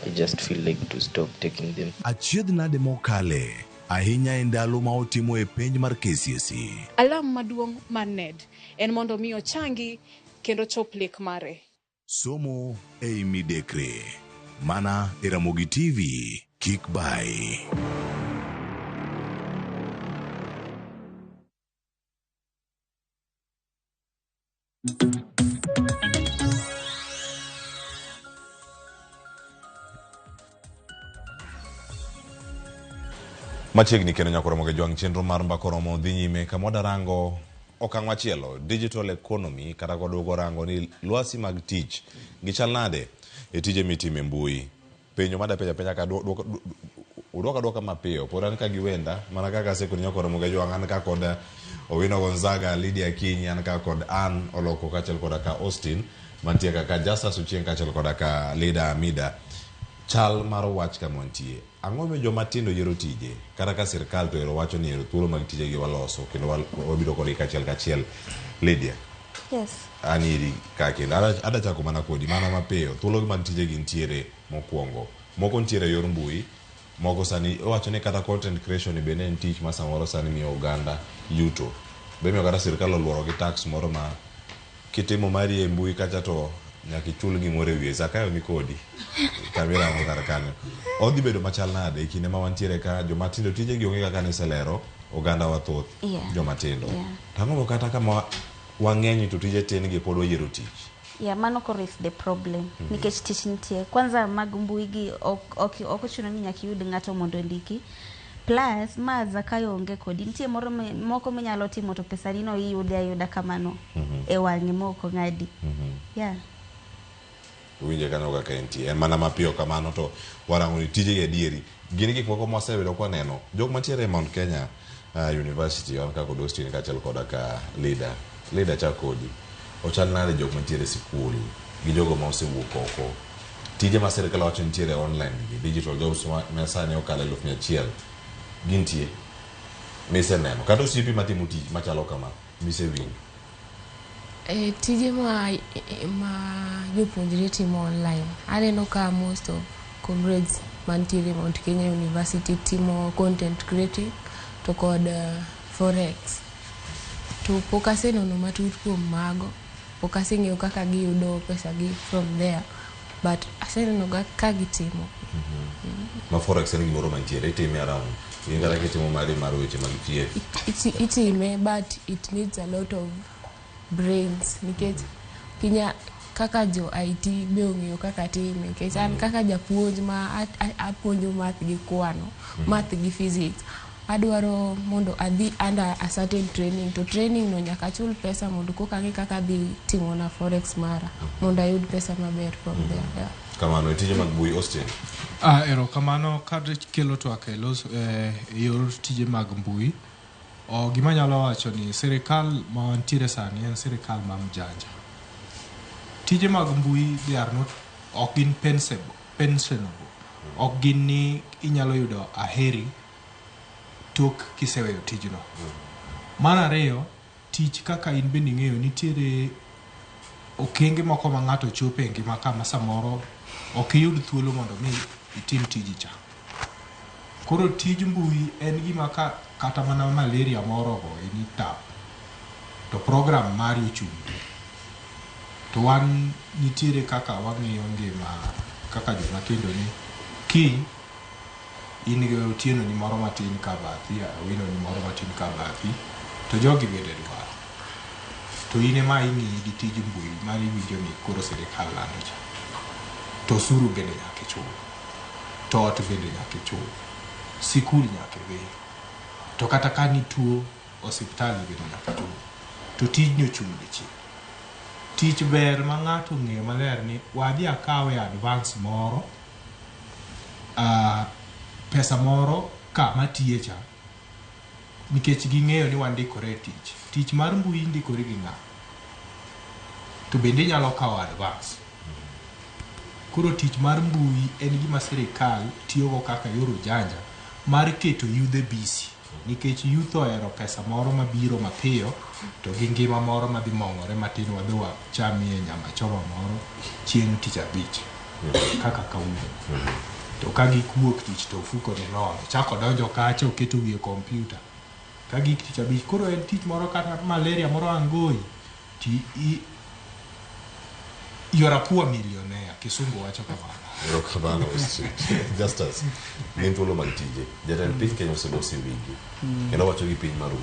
I just feel like to stop taking them. Achiedh nade mokale ahinya e ndalo ma otimo e penj mar KCSE. Alam maduong' mar NED en mondo mi ochangi kendo chop lek mare. Somo ei midekre mana e Ramogi TV kik bai. Machiegni kendo nyaka romo gi jwang' chenro mar mbaka oromo dhi nyime kama wadarango okang' machielo digital economy kata kwaduogo rango ni lwasi mag tich gichal nade e tije mitimo e mbui. Penjo mada penjo apenja ka udwoka dwoka mapiyo. Pod an ka gi wenda mana kaka asekoni nyakoro Muga Jwang', an ka kod Owino Gonzaga, Lydia Akinyi, an ka kod Ann Oloko kaachiel koda ka Austin mantie kaka Justus Ochieng' kaachiel koda ka Lida Amida. Chal mar wach kama wantie. Ang'o momiyo joma tindo yiero tije? Kata ka sirkal to ero wacho ni ero thuolo mag tijegi waloso kendo wabiro kodgi kachiel kachiel. Lydia. Yes. An iri ka kendo ada chako mana kodi mana mapiyo. Thuolo mag tijegi nitiere mokwongo. Moko nitiere e yor mbui, moko sani iwacho ni kata content creation bende en tich ma samoro sani miyo oganda yuto. Be miyo kata sirkal oluoro gi tax moro ma kitimo mari e mbui kacha to nyaka ichul gimoro e wiye. Zakayo ni kodi kamirango kar kanyo. Odhi bedo machal nade e kinde ma wantiere ka joma tindo tijegi onge kaka niselero oganda wa thoth joma tindo. To ang'o kata kama wang'eny to tije tin gi pod wayiero tich. Yeah, mano koro is the problem. Nikech tich nitie. Kwanza mag mbui gi ok ochuno ni nyaka iyud ng'ato mondo ondiki. Plus ma Zakayo onge kodi. Nitie moro moko minyalo timo to pesa ni no iyude ayuda kamano. E wang'e mok ong'adi. Yeah. Winje kanyo kaka entie. En mana mapiyo kamano to warango ni tije gi adieri. Gin gik moko mwasebedo kwaneno. Jok mantiere e Mount Kenya University wan ka kod Austin kaachiel koda ka Lida. Lida chak kodi. Ochal nade jok mantiere e sikul gi jogo ma osewuok oko. Tije ma sirkal wacho nitiere online gi digital jobs ma sani okalo 100,000 gintie miseneno kata osiepi matimo tich machalo kama misewinjo. Tije ma jopuonjre timo online, aneno ka most of comrades mantiere Mount Kenya University timo content creating to kod forex. To pok asenono matut kuom mago, pok aseng'eyo kaka giyudo pesa gi from there, but aseneno ga ka gitimo. Ma forex en gimoro mantiere itime around in kata kitimo mari mar weche mag thieth. Itime but it needs a lot of brains nikech kinya kaka jo IT be ong'eyo kaka time nikech an kaka japuonj ma apuonjo math gi kwano, math gi physics, adwaro mondo adhi under a certain training to training no nyaka achul pesa mondo koka ang'e kaka adhi timo na forex mara mondo ayud pesa maber from there. Yeah. Kamano e tije mag mbui Austin. Erokamano kar kelo twak e los e yor tije mag mbui. Gima anyalo wacho ni sirikal ma wantiere sani en sirikal ma mjanja. Tije mag mbui they are not ok gin pensionable. Ok gin ni inyalo yudo aheri tok kiseweyo tijno. Mar ariyo, tich kaka in bende ing'eyo nitiere okenge moko ma ng'ato chope e ngima kama samoro ok iyud thuolo mondo mi itim tiji cha. Koro tij mbui en gima ka kata mana malaria moro ogoyi ni tap to program mari ochung' te. To wan nitiere kaka wang'iyo ngima kaka joma tindo ni kiny in gi Otieno ni moro matin ka bathi, Awino ni moro matin ka bathi, to jogi bende dwaro. To in ema ing'iyi gi tij mbui ma iwinjo ni koro sirikal lando cha. To osuru bende nyaka ichul. To ot bende nyaka ichul. Sikul nyaka idhi. To kata ka nituo osiptal bende nyaka ichul. To tijni ochung' dichiel. Tich ber ma ng'ato ong'eyo maler ni wadhi akawe advance moro pesa moro kama tiye cha nikech ging'eyo ni wandikore e tich. Tich mar mbui indikori gi ng'a? To bende inyalo kawo advance. Koro tich mar mbui en gima sirikal tiyogo kaka yor ujanja mar keto yudhe busy nikech youth ohero pesa moro mabiro mapiyo to gi ngima moro madhi mong'ore matin wadhi wachamie nyama choma moro chieng' tich abich kaka kawuono. To ka gik wuok tich to ofuko ni nono. Ochako odonjo kacha oketo wiye kompyuta. Ka gik tich abich koro en tich moro kata malaria moro ang' goyi ti you are a poor millionaire. Kisungu wacho kamano. Erokamano Justus. Gin thuolo mag tije. Jatend piny Kenya oseloso e wigi. Kendo wacho gi piny maru.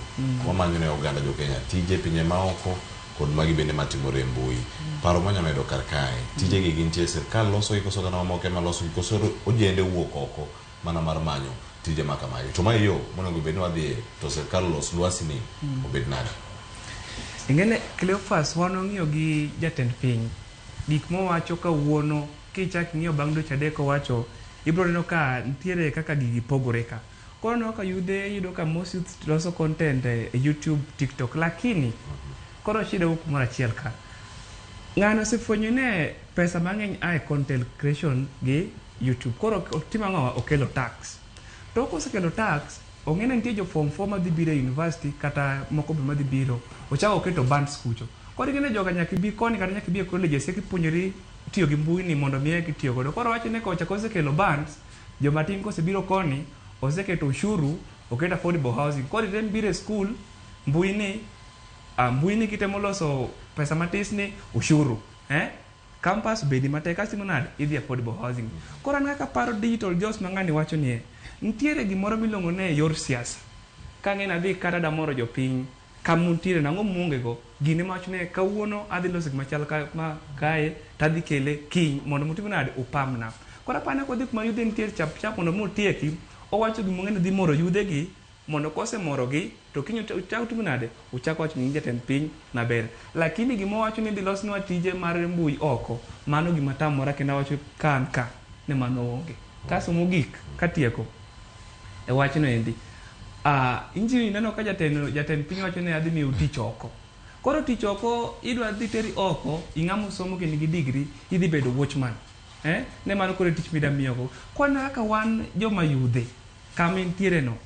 Wamanyo ne oganda jo Kenya tije pinje maoko kod magi bende matimore e mbui. Paro mwanyalo yudo kar kae. Tije gi gintie sirkal loso gi koso oganda mamoko ema loso gi koso ojende wuok oko mana mar manyo tije ma kamagi. To mae yo monego bed ni wadhiye to sirkal olos lwasi ni obed nade. Ing'eni Cleophas wan wang'iyo gi jatend piny gik mowacho kawuono kichak ing'iyo bang' dweche 3 owacho Ibiro neno ka nitiere kaka gigi pogore ka. Koro neno ka yudhe iyudo ka most youths loso content e YouTube, TikTok, lakini koro shida wuok kumoro achiel ka. Ng'ano osefwenyo ni pesa mang'eny a e content creation gi YouTube. Koro otimo ang'o? Okelo tax. To kosekelo tax, ong'e ni nitie jo form 4 madhi biro e university kata moko be madhi biro. Ochako oketo bands kucho. Koro ing'e ni joga nyaka ibi koni kata nyaka ibi e colleges eka ipuonjori tiyo gi mbui ni mondo mi eka itiyo godo. Koro wacho ni kocha kosekelo bands, joma tin kosebiro koni, oseketo ushuru, oketo affordable housing. Koro item biro e school, mbui ni, mbui ni kitemo loso pesa matis ni ushuru. Eh? Campus bedi matek kasto itimo nade? Idhi affordable housing. Koro an kaka paro digital jobs ma ng'ani wacho nie, nitiere gimoro miluongo ni yor siasa. Kang'e ni adhi kata damoro jopiny kama untiere no, ang'o muonge go? Gini ema wacho ni kawuono adhi loso gima chal ka, ma kae tadhi kele kiny mondo mutim nade? Upamna. Koro apani kodhi kuma yudhe nitie chap chap mondo mi otieki, owacho gima ong'e ni dhi moro yudhe gi mondo kosemorogi to kiny uchak utimo nade? Uchak wacho ni jatend piny maber. Lakini gima owacho ni dhi losnwa tije mar mbui oko, mano gima tamora kendo awacho ka an ka ni mano onge. Kasto mogik katieko e wachno endi, injili neno ka jatend piny wacho ni adhi miyo tich oko. Koro tich oko idwa dhi teri oko, ing'ama osomo kendo gi degree, idhi bedo watchman. Ne mano koro tich mida miyogo. Kwan kaka wan joma yudhe, kama entiere no,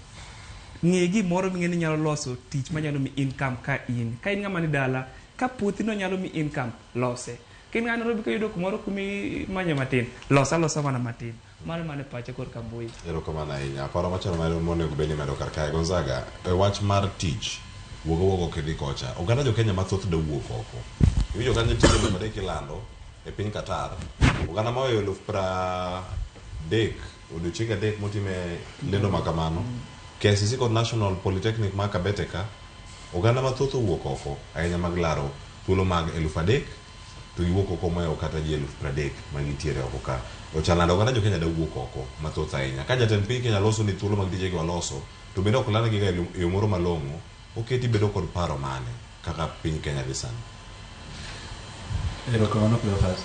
ng'i gimoro ming'e ni nyalo loso tich manyalo mi income ka in. Ka in ng'ama ni dala, ka puothi no nyalo mi income, lose. Ka in ng'ama Nairobi kiyudo kumoro kumi manyo matin, los alosa mana matin. Mano mana e pacha korka mbui. Erokamano ahinya. Paro machalo mane monego bed ni imedo kar kae. Gonzaga, e wach mar tich, wuog awuoga ok idhi kocha. Oganda jo Kenya mathoth da wuok oko. Iwinjo kanyo tije 3,000 ilando e piny Qatar. Oganda maweyo 30,000 odiochienge 3 motime lendo ma kamano. KICC kod National Polytechnic ma Kabete ka, oganda mathoth owuok oko ahinya mag laro thuolo mag 3,000 to giwuok oko mohewo kata ji 30,000 magintiere oko ka. Ochal nade oganda jo Kenya da wuok oko mathoth ahinya. Ka jatend piny Kenya loso ni thuolo mag tije gi waloso, to bende ok landgi ga e yo moro malong'o, oketi bedo kod paro mane kaka piny Kenya dhi sani? Erokamano Cleophas.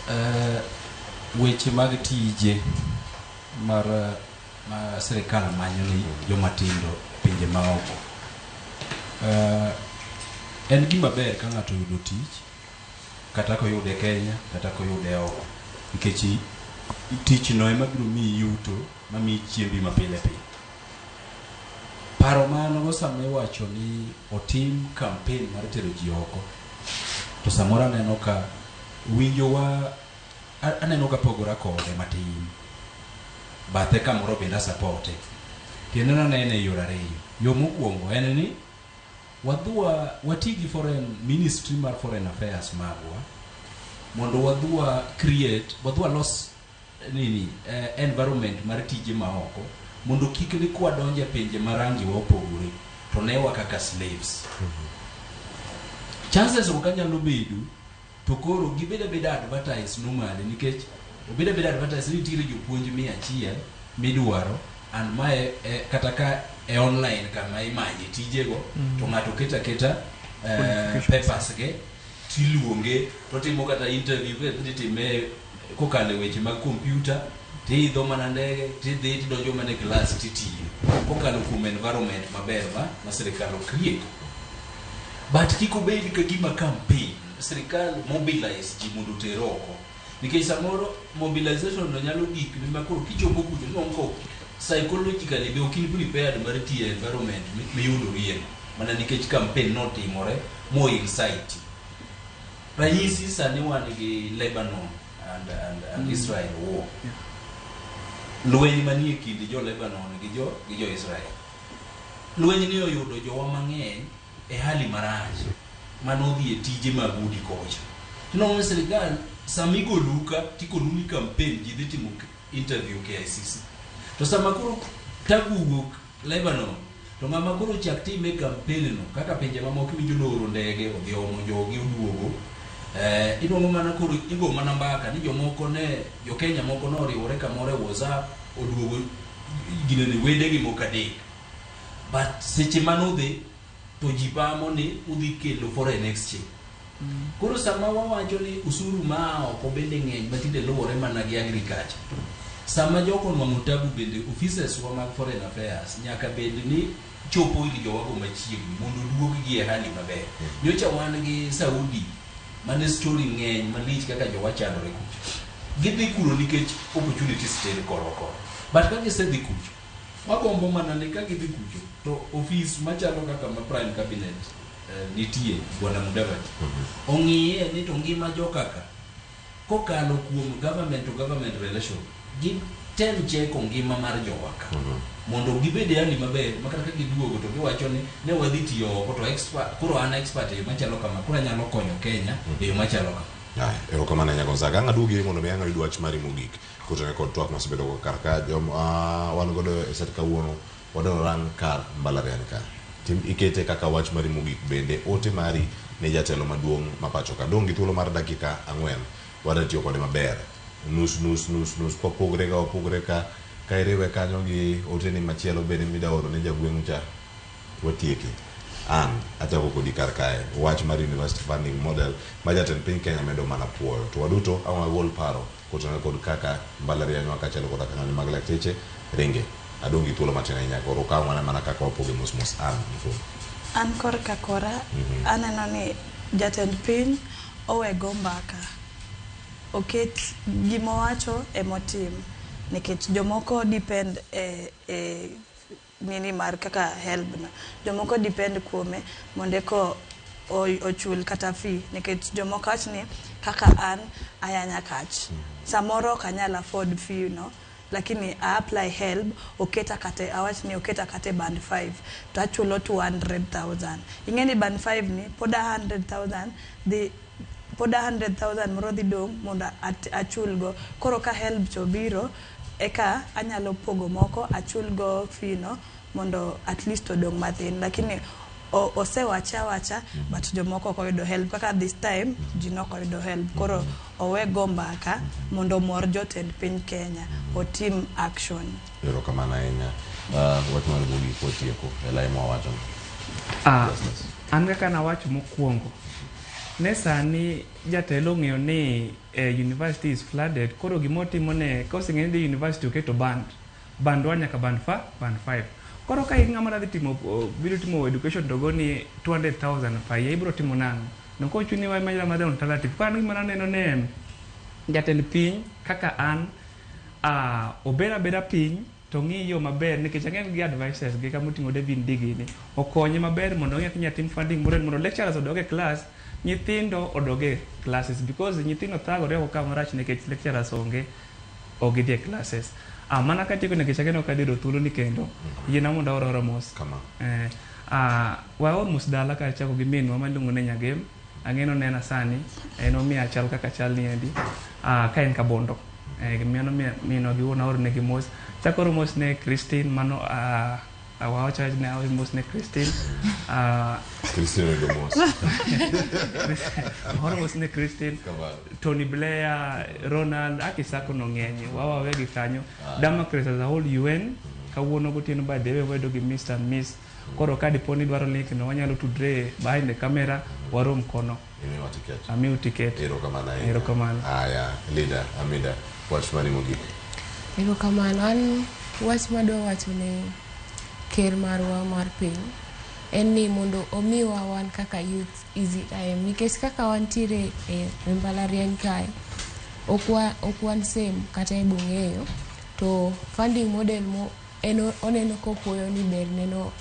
Weche mag tije mar ma sirikal manyo ni joma tindo e pinje maoko. En gima ber ka ng'ato oyudo tich kata koyude Kenya kata koyude oko nikech tich no ema biro miyi yuto mamiyi chiembi mapile pile. Paro ma an go sama iwacho ni otim campaign mar tero ji oko to samoro aneno ka winjowa aneno ka pogora kode matin bathe kamoro bende asapote tiende nanene e yore ariyo. Yo mokwongo en ni wadhwa wati gi foreign ministry mar foreign affairs magwa mondo wadhwa create wadhwa los nini environment mar tije maoko mondo kik ni kwadonjo e pinje ma rangi wa opogore to newa kaka slaves. Chances go kanyalo bedo to koro gibed abeda advertise normally nikech obed abeda advertise ni nitiere jopuonj 100 midwaro and mae kata ka e online kama imanye tijego to ng'ato keto aketa papers ge tiluonge totimo kata interview ka time kokalo e weche mag computer tiidho mana ndege tidhi tidonjo mana e class titiyo kokalo kuom environment maber ma sirikal o create. But kik obed ka gima campaign sirikal mobilize ji mondo oter oko nikech samoro mobilization no nyalo gik ma koro kichopo kucho tinwang'o ka psychologically be ok in prepared mar tiyo e environment miyudorie no mana nikech campaign notimore mo incite. Ranyisi sani wan gi Lebanon and Israel war. Lweny manie kind jo Lebanon gi jo Israel. Lweny ni oyudo jowa mang'eny e hali marach manodhi e tije mag udi kocha. Tinwang'o ni sirikal sama igolou ka tikonu ni campaign ji dhi timo interview KICC. To sama koro tabu wuok Lebanon to ng'ama koro chak time campaign no kaka pinje mamoko iwinjo nooro ndege odhi omo jogi oduogo. Inuang'o mana koro igo mana mbaka ni jomoko ne jo Kenya moko noriwore kamoro e WhatsApp oduogo ginene wedegi moko adek. But seche manodhi to ji pamo ni udhi kelo foreign exchange. Koro sama wawacho ni usuru maa oko bende ng'eny matinde luwore mana gi agriculture. Sama jogo onwang'o tabu bende offices wa mag foreign affairs nyaka bed ni chopo ir jowago machiegni mondo oduog gi e hali maber. Nyocha wan gi Saudi mane story ng'eny malich kaka jowa chandore kucho. Gidhi kuro nikech opportunities tin korwa kono. But ka gisedhi kucho, wagombo mana ni ka gidhi kucho to ofis machalo kaka ma prime cabinet nitie Bwana Mudavadi ong'iye ni to ngima jokaka kokalo kuom government to government relation gitem cheko ngima mar jowaka mondo gibed e hali maber makata ka giduogo to giwacho ni ne wadhi tiyo oko to expert koro an expert e yo machalo kama koro anyalo konyo Kenya e yo machalo kama. Aya, erokamano ahinya Gonzaga. Ang' aduogi mondo mi ang' ayud wach mari mogik kotenore kod twak masebedo go kar ka jom wan godo e set kawuono wadwaro rang kar mbalariany ka. Tim ikete kaka wach mari mogik bende ote mari ne jatelo maduong' ma pacho ka. Dong' gi thuolo mar dakika 4 wadwa tiyo kode maber. Nus nus nus nus kwapogre ka wapogre ka ka iriwe kanyo gi oteni machielo bende mida oro ne jagweng'u cha watieki. An achako kodi kar kae wach mar university funding model ma jatend piny Kenya medo mana puoyo to waduto ang' wagol paro kotenore kod kaka mbalarianywa kaachiel koda ng'anyo mag lakteche ringe. Adong' gi thuolo matin ahinya koro kaw mana mana kaka wapoge mos mos an mfumo. An korka kora aneno ni jatend piny owe go mbaka oket gimowacho emotim nikech jomoko depend e nini mar kaka HELB no jomoko depend kuome mondo eko ochul kata fee nikech jomoko wach ni kaka an aya Nyakach samoro ok anyal afford fee no lakini a apply HELB oketa kata awach ni oketa kata e band 5 to achulo 200,000 ing'e ni band 5 ni pod 100,000 dhi pod 100,000 moro dhi dong' mondo achul go koro ka HELB to biro eka anyalo pogo moko achul go fee no mondo at least odong' mathin lakini osewache awacha but jomoko ok oyudo HELB kaka this time ji nok oyudo HELB koro owe go mbaka mondo omor jotend piny Kenya otim action. Erokamano ahinya. Wach mar mogik watieko e lai mwawacho. An kaka nawacho mokwongo ne sani jatelo ong'eyo ni university is flooded koro gimotimo ne koseng'eyo ni dhi university oketo band band 1 nyaka band band 5 koro ka in ng'ama dhi timo biro timo education to goni 200,000 per year ibiro timo nang'o no kochuni wa imagine another alternative koro an gima naneno ne jatend piny kaka an obed abeda piny to ng'i yo maber nikech ang'eyo gi advisors gi kamoting'o David Ndii ni okonye maber mondo ong'e kaka inyalo tim funding moro mondo lecturers odog e class nyithindo odog e classes because nyithindo thagore oko ka marach nikech lecturers onge ok gidhi e classes. Mana katieko nikech ageno ka adhi yudo thuolo ni kendo yiena mondo aor oro mos. Waor mos dala kachako gi minwa miluongo ni Nyagem ang'e ni onena sani en omiya achal kaka achal ni endi ka en Kabondo. Mano minwa gi wuon aor negi mos. Chako oro mos ne Christine mano awacho ne aor mos ne Christine. Christine oyudo mos. Aoro mos ne Christine. Tony Blair, Ronald, Akisako no ng'eny. Wawawegi kanyo. Democrats as a whole UN kawuono gotieno by the way wabedo gi Mr. and Miss. Koro ka dipo ni idwaro link no wanyalo tudre behind the camera warom kono. Imiwa tiket. Amiu tiket. Erokamano ahinya. Erokamano. Aya, leader Amida, wach mari mogik. Erokamano. An wach madwa wacho ne ker marwa mar piny en ni mondo omiwa wan kaka youth easy time nikech kaka wantiere e mbalariany kae ok wan same kata e bong'eyo to funding model mo en oneno kopuoyo ni ber neno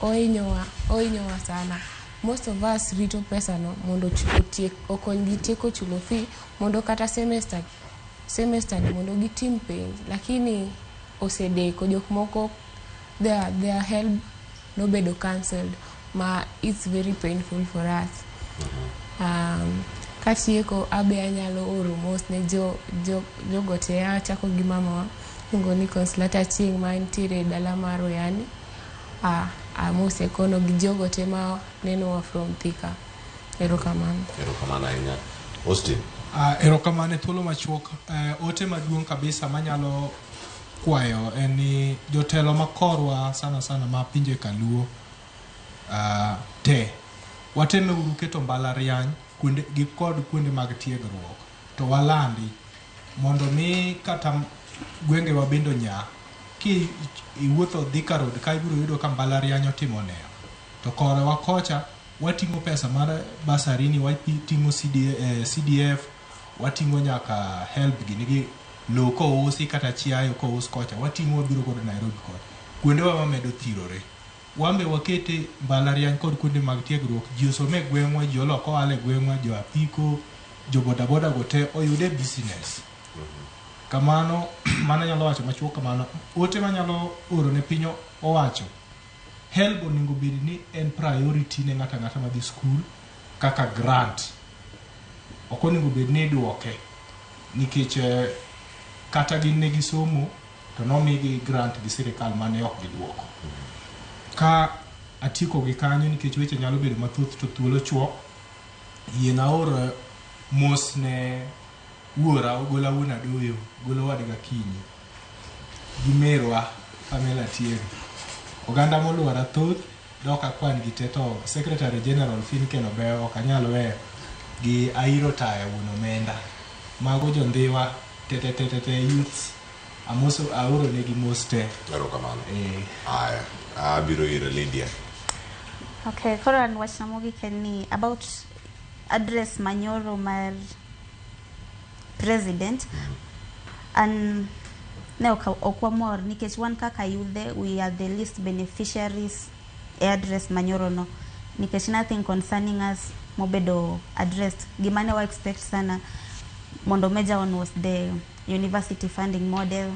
ohinyowa sana. Most of us rito pesa no mondo otiek okonygi tieko chulo fee mondo kata semester ni mondo gitim penj lakini osedeko jok moko their HELB nobedo cancelled ma it's very painful for us. Katieko abe anyalo oro mos ne jogo te achako gi mamawa iluongo ni Consolata Achieng' ma entiere e dala mar Oyani. Amose kono gi jogo te ma nenowa from Thika. Erokamano. Erokamano ahinya. Austin. Erokamano e thuolo machuok. Ote maduong' kabisa manyalo kwayo en ni jotelo makorwa sana sana ma pinje kaluo te wateme uru keto mbalariany kuonde gi kod kuonde mag tiegruok to walandi mondo mi kata Gwengewa bende onya. Ki iwuotho Thika Road ka ibiro yudo ka mbalariany otimo neo. To korewa kocha wating'o pesa mar bursary ni wating'o CDF wating'o nyaka HELB gini gi lowo kousi kata chiayo kous kocha wating'o wabiro godo Nairobi kocha. Kuondewa wamedo thirore. Wambe wakete mbalariany kod kuonde mag tiegruok ji osome e gweng'wa ji olok ohala e gweng'wa jo apiko jo bodaboda go te oyude business. Kamano mano anyalo wacho machuok kamano. Ote manyalo oro ne piny owacho HELB onego bed ni en priority ne ng'ato ang'ata madhi skul kaka grant. Ok onego bed ni iduoke nikech kata gin ne gisomo to nomigi grant gi sirikal mane ok giduoko. Ka atieko gi kanyo nikech weche nyalo bedo mathoth to thuolo chuok, yiena aor mos ne wuora Ogola wuon Adoyo, Ogola owadgi Akinyi gi merwa Pamela Atieno. Oganda moluora thoth dok akwan gi te to Secretary General Finken Obeyo ok anyal weyo gi Airo Taya wuon omenda. Mago jondhiwa te te te te te youths amoso aoro negi mos te. Erokamano. Aya, abiro ir Lydia. Okay, koro an wachna mogik en ni about address manyoro mar president an ne ok wamor nikech wan kaka yudhe we are the least beneficiaries e address manyoro no nikech nothing concerning us mobedo addressed. Gima ne wa expect sana mondo major one was the university funding model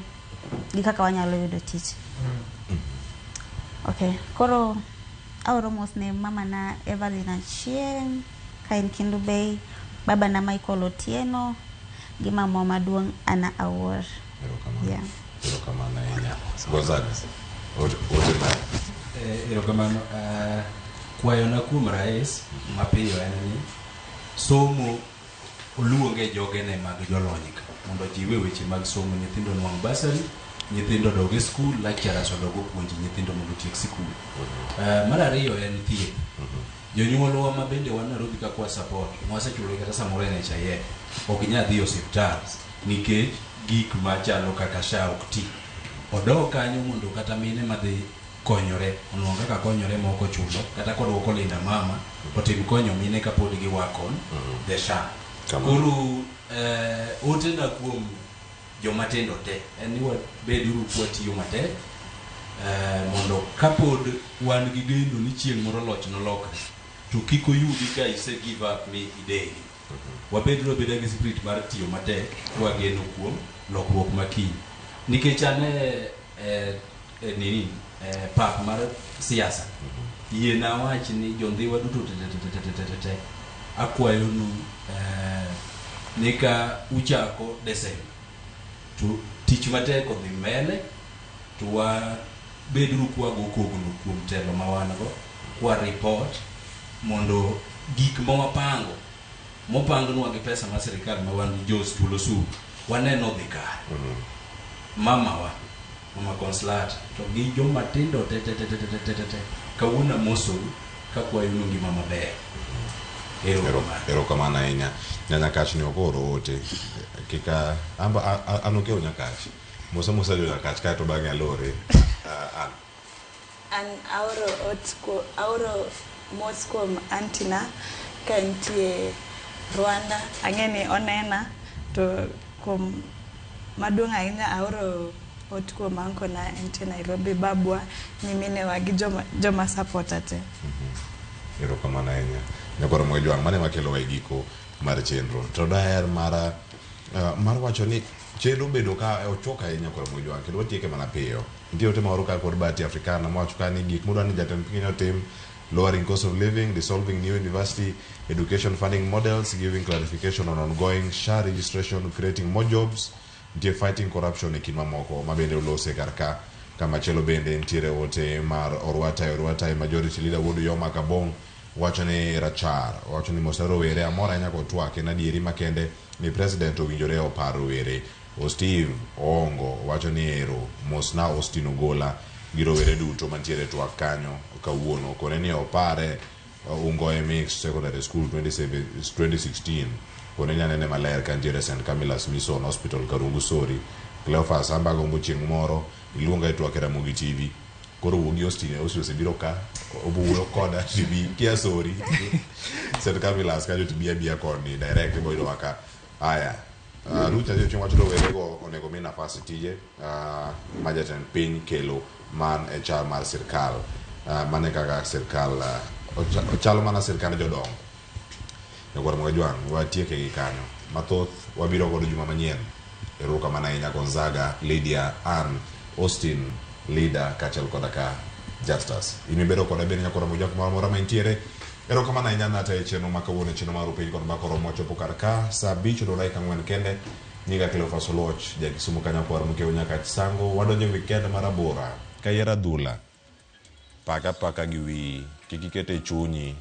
gi kaka wanyalo yudo tich. Okay, koro aoro mos ne mama na Evelyn Achieng' ka en Kendu Bay, baba na Michael Otieno gi mama maduong' Anna Awuor. Yeah. Erokamano ahinya. Gonzaga, ote mari. Erokamano. Kwayona kuom rais mapiyo en ni somo oluonge jogene mag jolony ka mondo ojiw e weche mag somo nyithindo nwang' bursary nyithindo odog e skul lecturers odog opuonj nyithindo mondo otiek sikul. Mar ariyo en thieth. Jonyuolwa ma bende wan Nairobi ka kwa support mwasechulo kata samoro NHIF ok nyal dhi e osiptal nikech gik machalo kaka SHA ok ti. Odog kanyo mondo kata mine madhi konyore onwang' kaka konyore ma ok ochulo kata koduoko Linda Mama otim konyo mine kapod gi work on the SHA. Koro otena kuom joma tindo te en ni wabeduru kwatiyo matek mondo kapod wan gi geno ni chieng' moro loch nolokre to kik oyudi ka ise give up mi idegi. Wabeduru abeda gi spirit mar tiyo matek kwageno kuom lokruok ma kiny. Nikech an e nini pap mar siasa yiena awach ni jondhiwa duto te te te te te te te akwayonu ni ka uchako Desemba to tich matek odhi mbele to wabeduru kwago kogno kuom telo ma wan go kwa report mondo gik ma wapango mopangnwa gi pesa mar sirikal ma wan jo chulo osuru waneno dhi kare. Mamawa mama Consolata to gi joma tindo te te te te te te te te kawuono amosou kakwayonu ngima maber. Erokamano ahinya. Nyakach ni ok ooro ote. Kika amba an okewo Nyakach. Mosa mosa jo Nyakach kaeto bang'e alore. An. An aoro ot aoro mos kuom antina ka entie Rwanda. Ang'e ni onena to kuom maduong' ahinya aoro ot kuom anko na entie Nairobi, babwa, nyiminewa gi joma supporta te. Erokamano ahinya. Nyakwar Ramogi Jwang', mano ema kelowa e giko mar chenro. To daher mar wacho ni chenro obedo ka ochuok ahinya Nyakwar Ramogi Jwang' kendo watieke mana piyo. Nitie ote moro ka kod Bahati Africana mowacho ka ni gik modwa ni jatend piny otim: lowering cost of living, dissolving new university education funding models, giving clarification on ongoing SHA registration, creating more jobs, nitie fighting corruption e kind mamoko ma bende olose kar ka. Kamachielo bende nitiere ote mar Orwatai Majority Leader Wuod Uyoma Kabong wacho ni rachar, wacho ni mos rowere amor ahinya kod twak en adieri makende ni president owinjore opar rowere. Steve Oongo wacho ni ero mosna Austin Ogola gi rowere duto mantiere twak kanyo kawuono kone ni opare Ungoe Mixed Secondary School 2016 kone ni anene maler ka nitiere St. Camillus Mission Hospital Karungu Sori Cleophas amba agombo chieng' moro iluonga e twak e Ramogi TV. Koro wuogi Austin, Austin osebiro ka obo wuoyo koda TV kia sori. St. Camillus kanyo to bi abiya koni direct ibo yudowa ka. Aya. Ruth Achieng' Chieng' wacho rowerego onego mi nafas tije ma jatend piny kelo man e chal mar sirkal. Mano e kaka sirkal ochalo mana sirkand jodongo. Nyakwar Mogajwang' watieke gi kanyo. Mathoth wabiro godo juma manyien. Erokamano ahinya Gonzaga, Lydia, Ann, Austin, Lida kaachiel koda ka Justus. In mibedo koda bende nyakwar Mogajwang' kumoro amora ma intiere. Erokamano ahinya nata e chenro ma kawuono e chenro mar Upiny kod Mbaka Oromo wachopo kar ka saa 5 odong' dakika 4 kende. Nyinga Cleophas Oluoch, ja Kisumu kanyo kwar Mokeu nyaka Sango. Wadonjo e weekend mar abora. Kayiero adhula. Paka paka gi wiyi. Kik iket e chunyi.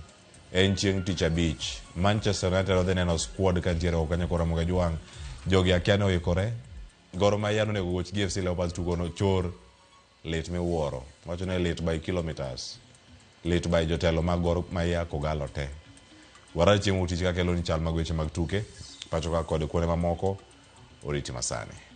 En chieng' tich abich. Manchester United odhi neno squad ka nitiere oko kanyo koro Mogajwang'. Jogi akia ni oikore. Gor Mahia nonego goch gi FC Leopards tugono chor. Lit miwuoro. Wacho ni lit by kilometers. Lit by jotelo mag Gor Mahia Kogalo te. Warar chieng' wuok tich kakelo ni chal mag weche mag tuke. Pacho ka kod kuonde mamoko. Oriti masani.